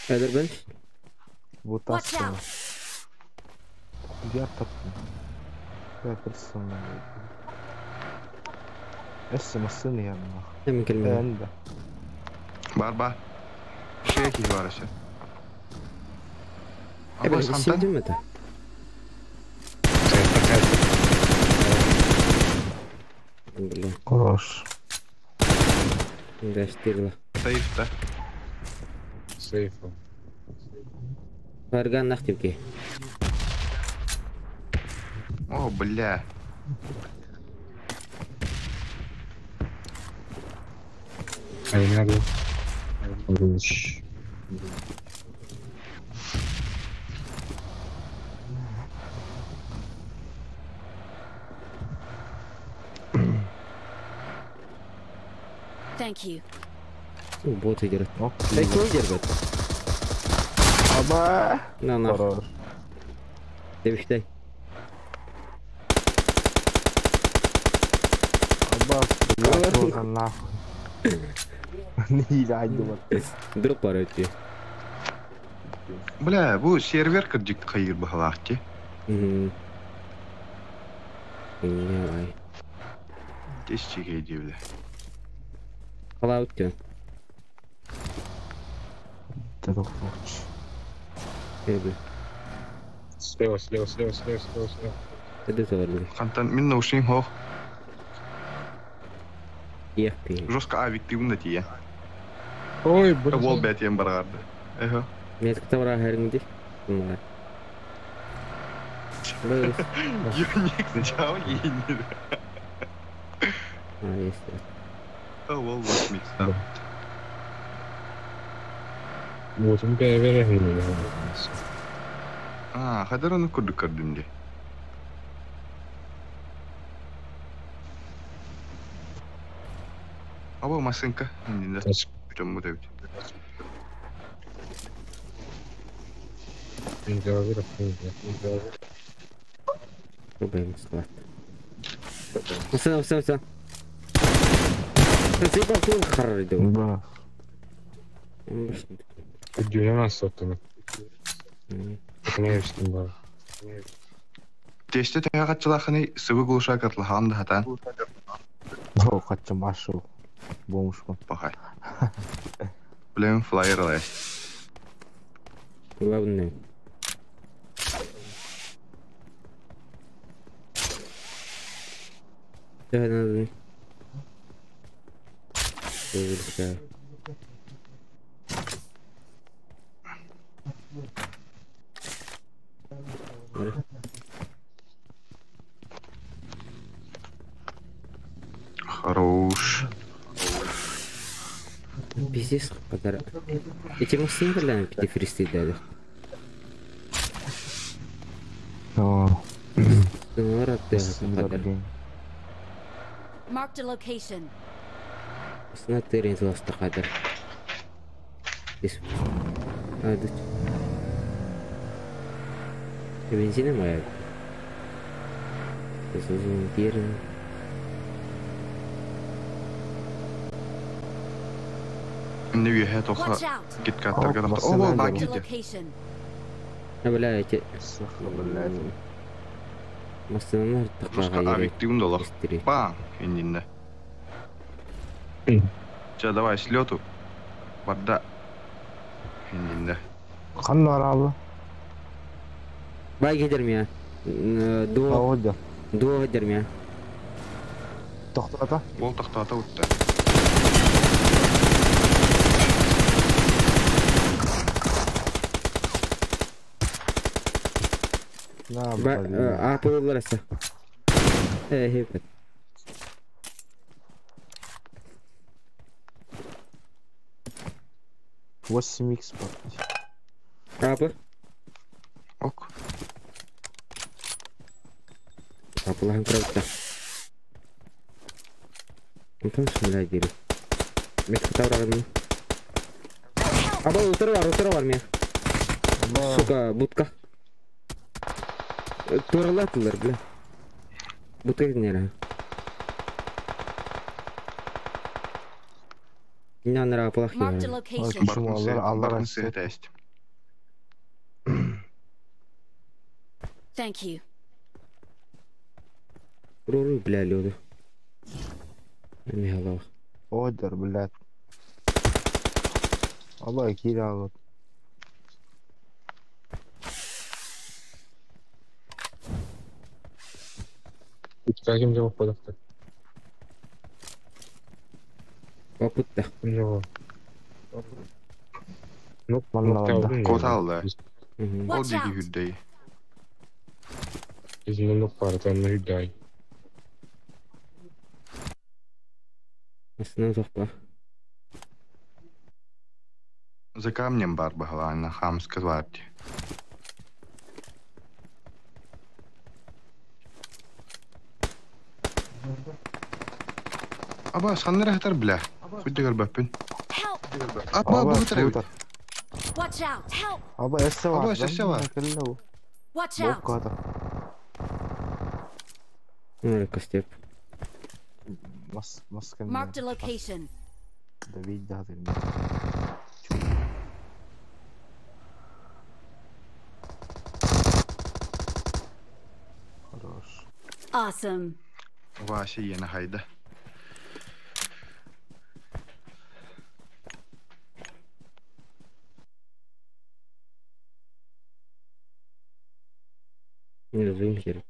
A: Öldür ben.
J: Bu
E: Watch
J: tas.
E: out!
J: Diğer tattım. Ya kırsın. Эссе массын я.
A: Hemen kelime.
J: Энде.
L: Бар бар. Şey ki var işte.
A: E
L: Аба
A: ben
L: сантан.
A: şimdi mi de? Бля,
J: Хорош.
A: Раштырла.
L: Сейф да.
M: Сейф.
A: Варган нахтивки.
L: О, бля.
M: А я не могу.
E: Thank you.
A: Бот идет.
J: Ох,
A: Дай кто идет?
J: Аба.
A: На на.
J: Хорош.
A: Дебişte.
J: Аба, бля, тоже нахуй. Не айдым.
A: Дроп бар өтү.
L: Бля, бу сервер кырдьык хайыр баһалаахти.
A: Мм. Не ай.
L: Тесчиге дебиле.
A: Кала өтү. Эбе.
M: Слева, слева, слева, слева, слева, слева.
A: Эде заварлы.
L: Хантан мин наушник хох.
A: Ехпи.
L: Жестко авик ты тие.
M: Ой, блин.
L: Ол бәтен баргарды. Эхо.
A: Мен кытабра хэринди. Мына. Быс.
L: Юник сначала гений.
A: А, есть.
L: Ол вот микс там.
M: Вот, он перевернули.
L: А, хадar onu kurduk kurdum diye. Аба масынка. Инде. Бүтөн бу деп.
A: Рубаем склад. Все, все, все. Заебал ты харриду.
J: Да.
M: 90 Конечно, да.
L: Тесте тәгә сыбы глуша катлахан да хатан.
J: О, катчы машу. Бомушку.
L: Пахай. Блин, флайер лай.
A: Главное. Да, надо.
L: Хорош.
A: Пиздец, подарок. Эти машины, бля, пяти дали.
J: О.
E: Marked a location.
A: Смотри, злостахадер. Бензина моя.
L: Не вие тоха гиткаттар гана. О,
E: Marked a
L: баги.
E: location.
A: А, бля, эти... Машиналар
L: Жестко авик доллар. Бам, иннинне. Че, давай слету. Барда. Иннинне.
J: Канна арабы.
A: Бай кетер меня. Дуо. Дуо кетер меня.
J: Тоқтата.
L: Ол тоқтата өтті.
A: А, полулар аса. Хепет.
J: 8 икс
A: Апы.
L: Ок.
A: Апылаһын кырабытта. Онтон шмыля дири. Метка таврагын. Аба утары бар мен. Сука, будка. Туралатылар, бля. Будка нера. Инанра апылах
E: Marked a
A: я.
E: location.
J: Аллар аллар
L: Бартын
J: açtı.
L: сыһыта эст.
E: Thank you.
A: Руру, бля, люду. Михайлов.
J: Одер, блядь. Аба кире алып.
M: Каким жауап қойдықты?
A: Опытта.
M: Ким жауап? Ну,
J: Манна
L: Кот алды.
A: Мгм.
L: Ол
E: Watch
L: диги
E: out.
L: хүрдей.
M: Изинен нок бар, там хүрдей.
A: Астынан соқпа.
L: За камнем бар баһалаана хамска тварди. Аба саннара хатар бля. Худдегер баппин.
E: Help!
L: Аба
J: Аба
L: бу хатар.
J: утар.
E: Watch out! Help!
J: Аба эссе
L: Аба
J: бар.
L: эссе бар.
J: Келле
E: Watch out!
J: Бок ата.
A: Ну, костеп.
J: Мас мас
E: Marked a location.
J: Давид дазыр. Хорош.
E: Awesome.
L: Вася иена хайда.
A: Не зум керек.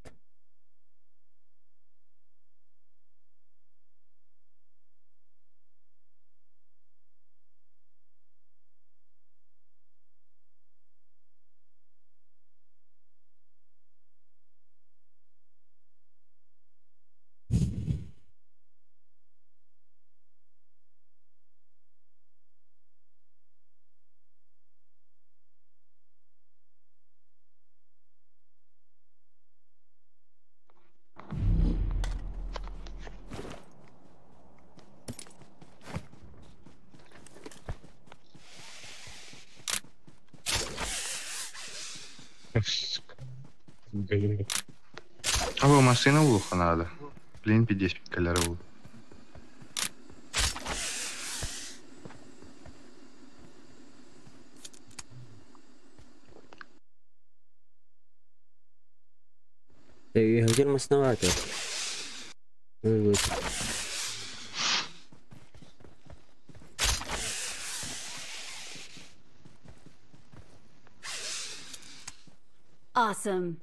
L: Аба машина улуха надо. Блин, 50 калер был.
A: Где машина бар?
E: Awesome.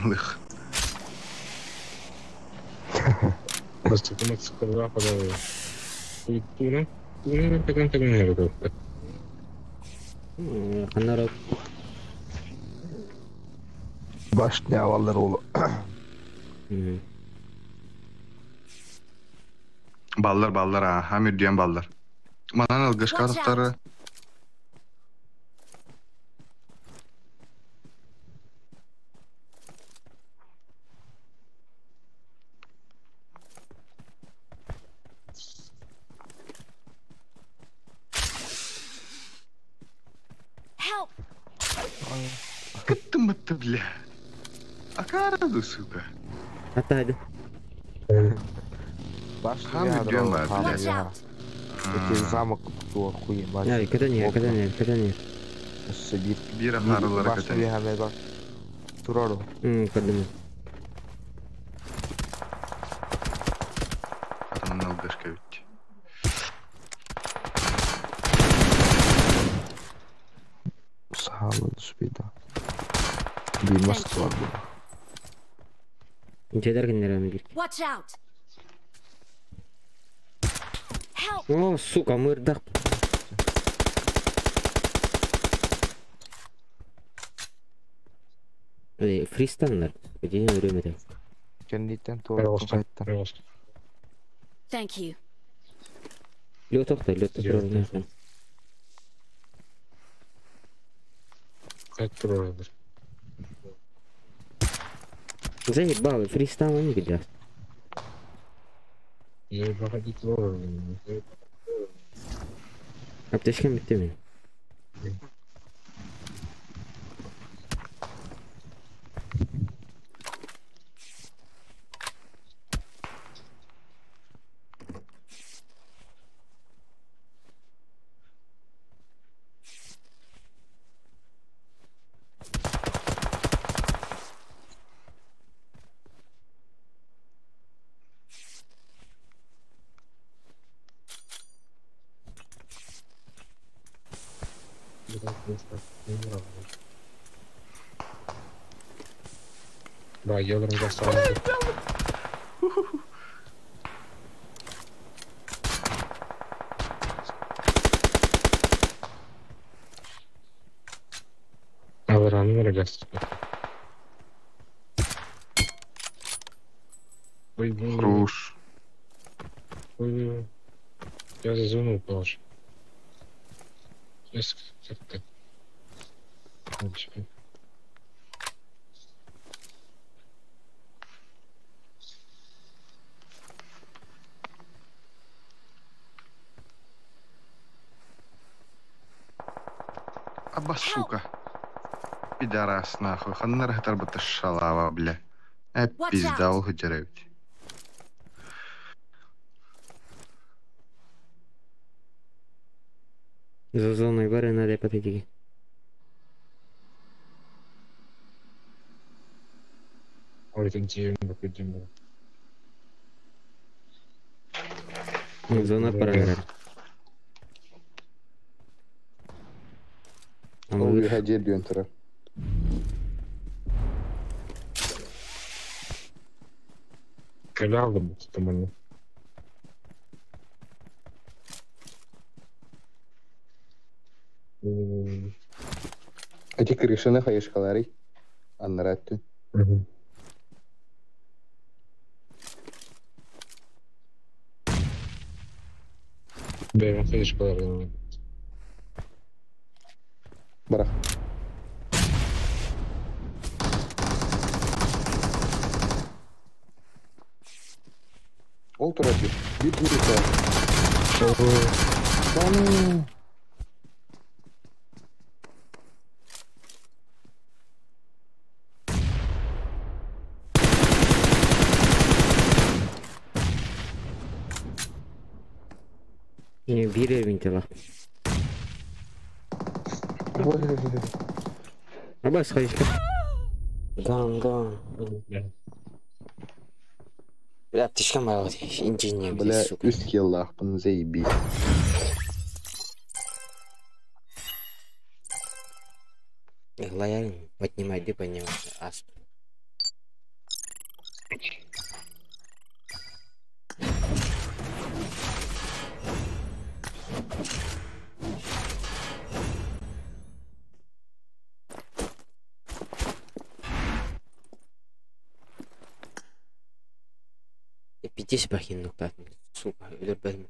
L: Лых.
M: Просто кымыт подавай. Туна, туна, таган таган хердо.
A: Анара
J: Башня алар ол.
L: Баллар баллар а, хамир диэн баллар. Манан алгышка
E: Watch out.
L: тахтары.
E: Help!
L: Кыттым бытты бля. Акараду, сука.
A: Hatta hadi.
J: Башня
L: Хамир диэн бар,
E: Watch
L: блядь.
E: out!
J: Эти замок туа хуй башня.
A: Яй, ката не, ката не, ката не.
J: Сибир.
L: Бир ахарылары
J: Башня
L: ката.
J: хамер бар. Турар ол.
A: Көрдүм.
L: Хатанын алгашка бит.
J: Саалы түспейді. Bir mask var burada.
A: Дьиэлэр кинилэр бир.
E: Watch out! Help!
A: О, сука, мырдах. Эй, фристаннар. Где время
J: Кэнниттэн туораттан хайттан.
E: Thank you.
A: Лёд тохтой, лёд тохтой.
M: Как турар.
A: Заебал, фристайл не где.
M: Я проходить турар.
A: Аптечка bitti mi?
M: Да, я достал. Алараны рогас. Ой,
L: Хорош.
M: Ой, я за зону упал же. Сейчас как-то.
L: Аба, сука. Пидорас, нахуй. Ханнар хатар шалава, бля.
E: Watch
L: Пизда,
E: out.
L: ол хыджарабит.
A: За зоной бары надо подойти.
M: Ой, это где мы
A: Зона пора.
N: Ол үйе жер дүйен тұрар.
M: Калял да туманно.
N: Эти крышаны хайышкалары. Аннараттын.
M: Бля, хайышкалары.
N: Барах. Ол тұрар bir. Bir bir Lan.
A: Не, бир винтила. Абас хайышка. Ган, ган. Бля, аптечка моя инженер,
N: Бля,
A: сука.
N: үс хиллахпын заебись.
A: Лояльный. Поднимай, ты поднимай. Ас. Пиздец бахин сука, өлөр.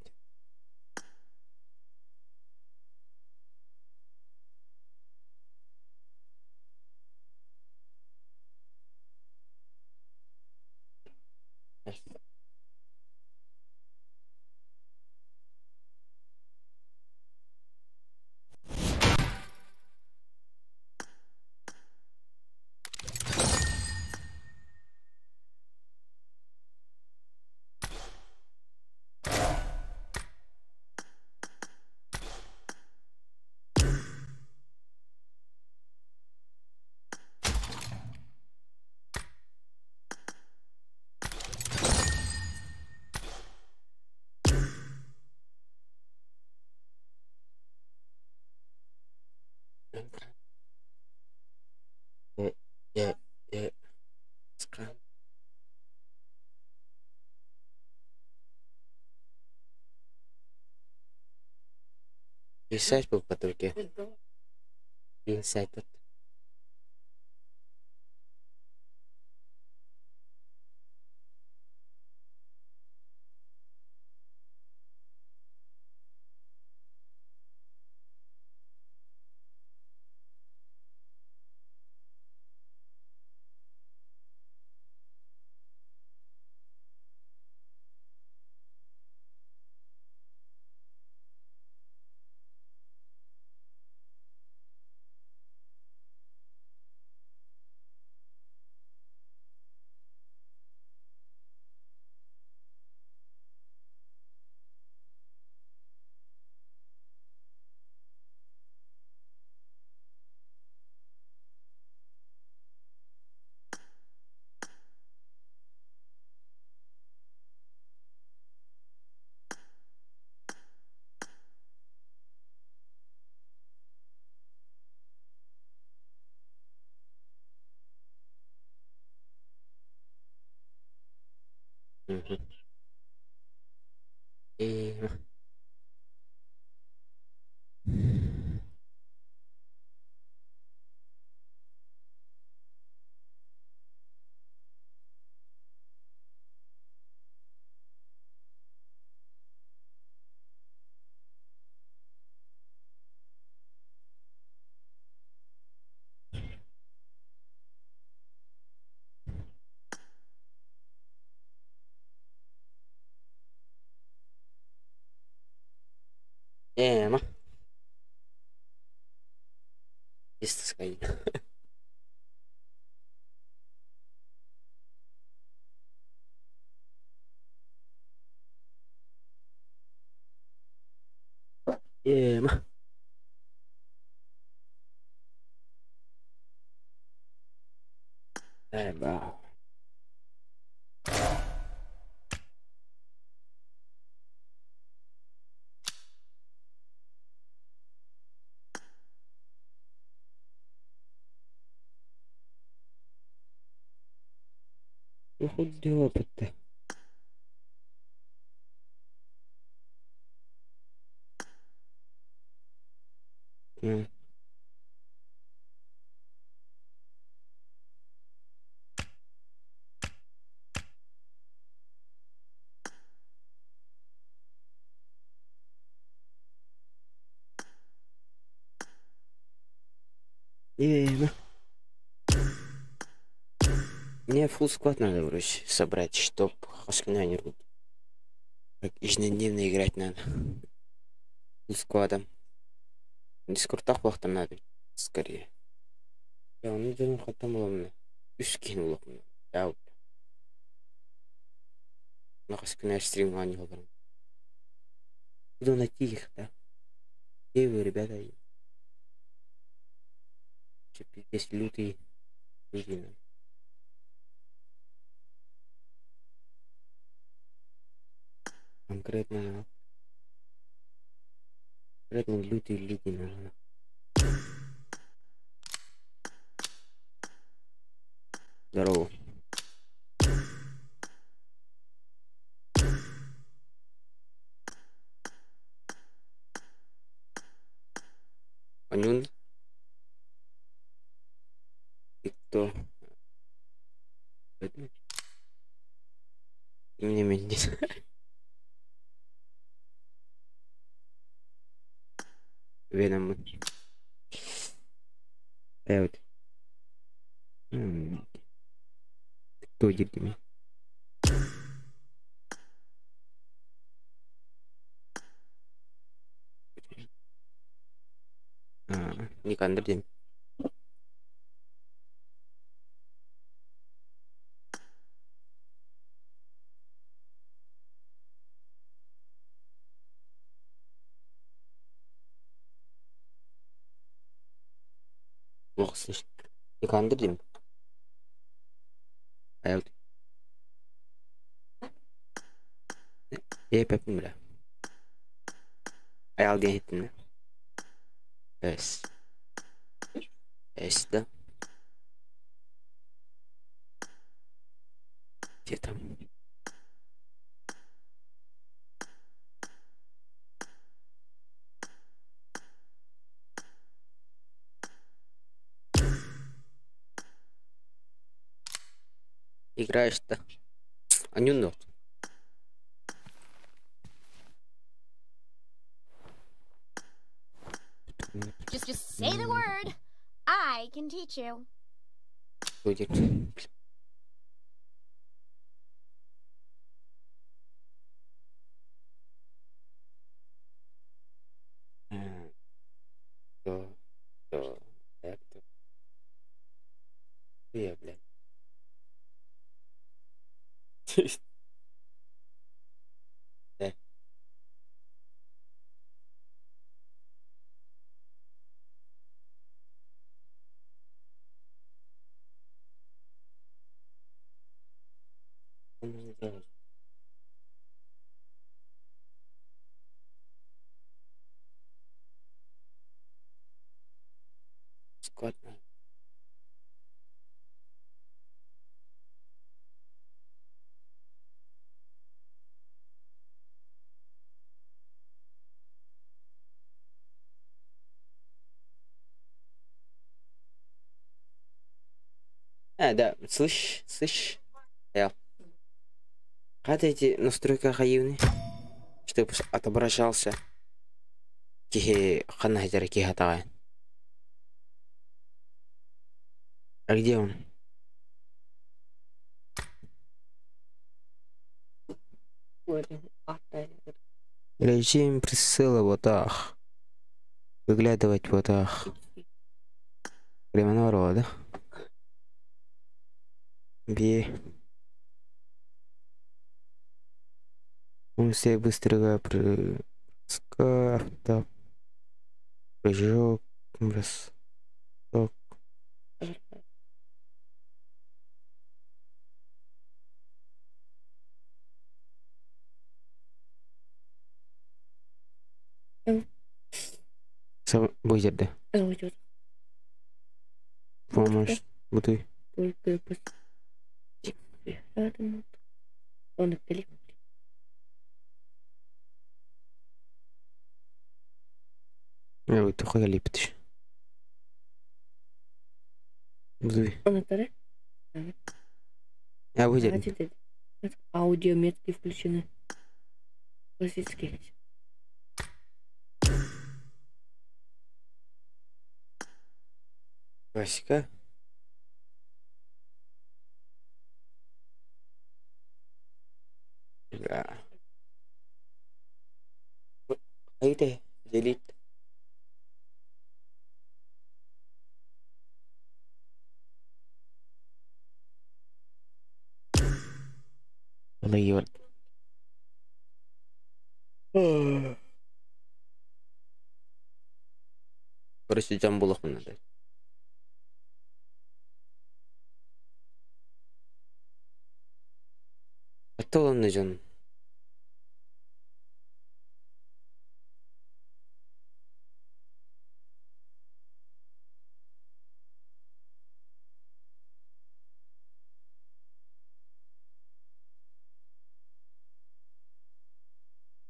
A: Я, я, скам. Писать был по только. Писать тут. Мгм. И... Ема. Истаскай. Ема. Эба. Уходи опыта. М. Ема. Мне full склад надо, короче, собрать, чтоб хашкина не рубить. Как ежедневно играть надо. Full складом. Дискордтах там надо, скорее. Я он не хатам было Үс кин улах Я на хашкина стрим не говорю. Буду найти их, да? Где вы, ребята? Че, пиздец, лютые люди. На. Конкретно, на. Конкретно лютые люди, на. Здорово. Анюн. Ты кто? Мне меня. Веном. Вот. Кто дерьми? Никандр дем. Плохо слышно. Никандр дем. Вот. Е, бля. Аял ден хитинне. Эс. Эс, да. Где там? Играешь-то? Анюнот.
O: Just say the word. I can teach you.
A: Будет. То, то, это. Я, блядь. Да. Что нужно делать? Склад надо. А, да, слышь, слышь. Я. Когда эти настройка хаивны, чтобы отображался. Кихи ханахтер кихатагай. А где он? Режим прицела вот так. Выглядывать вот так. Временного да? Б. Функция быстрого прыжка, авто прыжок, бросок. Будет, да? Помощь. Буду. Липти. Буду. А будет.
F: Аудиометки включены. Классические.
A: Классика. Да. Айде, делит. Олайот. Короче, жамбулах надо. А то он нужен.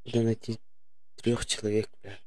A: Надо найти трех человек, бля.